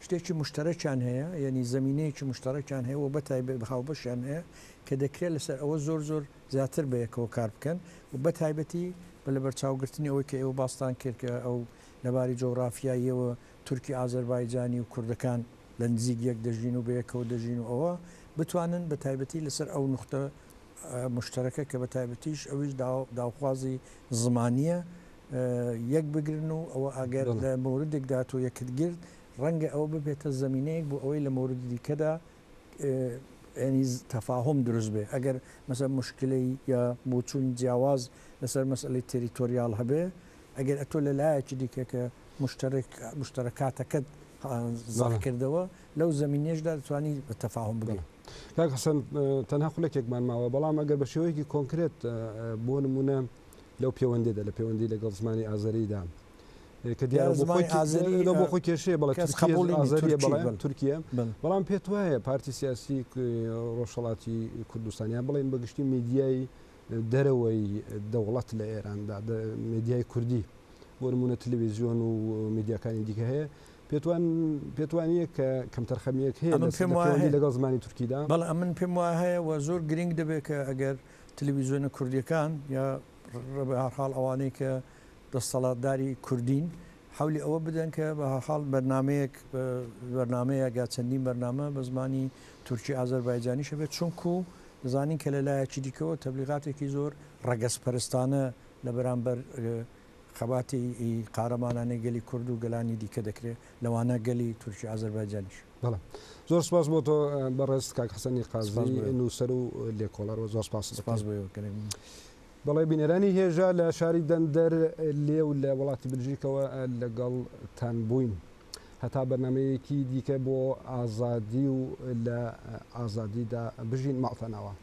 شتێکی مشتەرەکیان هەیە یعنی زمینەیەکی مشتەرەکیان هەیە و بەتایبەت هاوبەشیان هەیە کە دەکرێت لەسەر ئەوە زۆر زۆر زیاتر بە یەکەوە کار بکەن و بەتایبەتی بە لەبەرچاوگرتنی ئەوەی کە ئێوە باستان کرد کە ئەو لەباری جۆغرافیاییەوە تورکی ئازەربایجانی و کوردەکان لە نزیک یەک دەژین و بەیەکەوە دەژین و ئەوە بتوانن بە تایبەتی لەسەر ئەو نوختە مشتەرەکە کە بە تایبەتیش ئەویش داوخوازی زمانییە یەک بگرن و ئەوە ئەگەر لە مەوردێکدا تۆ یەکت گرت ڕەنگە ئەوە ببێتە زەمینەیەک بۆ ئەوەی لە مەوردی دیکەدا یانی تەفاهوم دروست بێ ئەگەر مەسەلەن موشکلەی یا بۆچوونی جیاواز لەسەر مەسەلەی تێریتۆریاڵ هەبێ ئەگەر ئەتۆ لە لایەکی دیکە کە مشتەرەک مشتەرەکاتەکەت زەق کردەوە لەو زەمینەیەشدا دەتوانی بە تەفاهوم بگەی. کاک حەسەن تەنها خولەکێکمان ماوە بەڵام ئەگەر بە شێوەیەکی کۆنکرێت بۆ نمونە لەو پەیوەندیدا لە پەیوەندی لەگەڵ زمانی ئازەریدا کە دیارە بۆ خۆی ئازەری بۆ خۆی کێشەیە بەڵێ کەس قبوڵی نییە، ئازەریە تورکی، بەڵێ بەڵێ. تورکیە بەڵێ. بەڵام پێت وایە پارتی سیاسی ڕۆژهەڵاتی کوردستان یان بڵێن بە گشتی میدیای دەرەوەی دەوڵەت لە ئێراندا میدیای کوردی بۆ نمونە تلویزیۆن و میدیاکانی دیکە هەیە. پێتوان پێتوانیە کە کەمتەرخەمیەک هەیە ئەمن لە پێم وایە پەیوەندی هەیە. لەگەڵ زمانی تورکیدا؟ بەڵێ ئەمن پێم وایە هەیە و زۆر گرینگ دەبێت کە ئەگەر تلویزیۆنە کوردیەکان یا بە هەر حاڵ ئەوانەی کە دەستەڵاتداری کوردین حەولی ئەوە بدەن کە بە هەر حاڵ بەرنامەیەک بەرنامەیەک یا چەندین بەرنامە بە زمانی تورکی ئازەربایجانیش هەبێت چونکو دەزانین کە لە لایەکی دیکەوە تەبلیغاتێکی زۆر ڕەگەزپەرستانە لە بەرامبەر خەباتی قارەمانانەی گەلی کورد و گەلانی دیکە دەکرێت لەوانە گەلی تورکی ئازەربایجانیش. بەڵێ زۆر سپاس بۆ تۆ بەڕێز کاک حەسەنی قازی نووسەر و لێکۆڵەر و زۆر سپاس سپاس بۆ ئێوە گەلێک. بەڵێ بینەرانی هێژا لە شاری دەندەر لێو لە وڵاتی بلژیکەوە لەگەڵتان بووین هەتا بەرنمەیەکی دیکە بۆ ئازادی و لە ئازادیدا بژین ماڵتان ئاوا.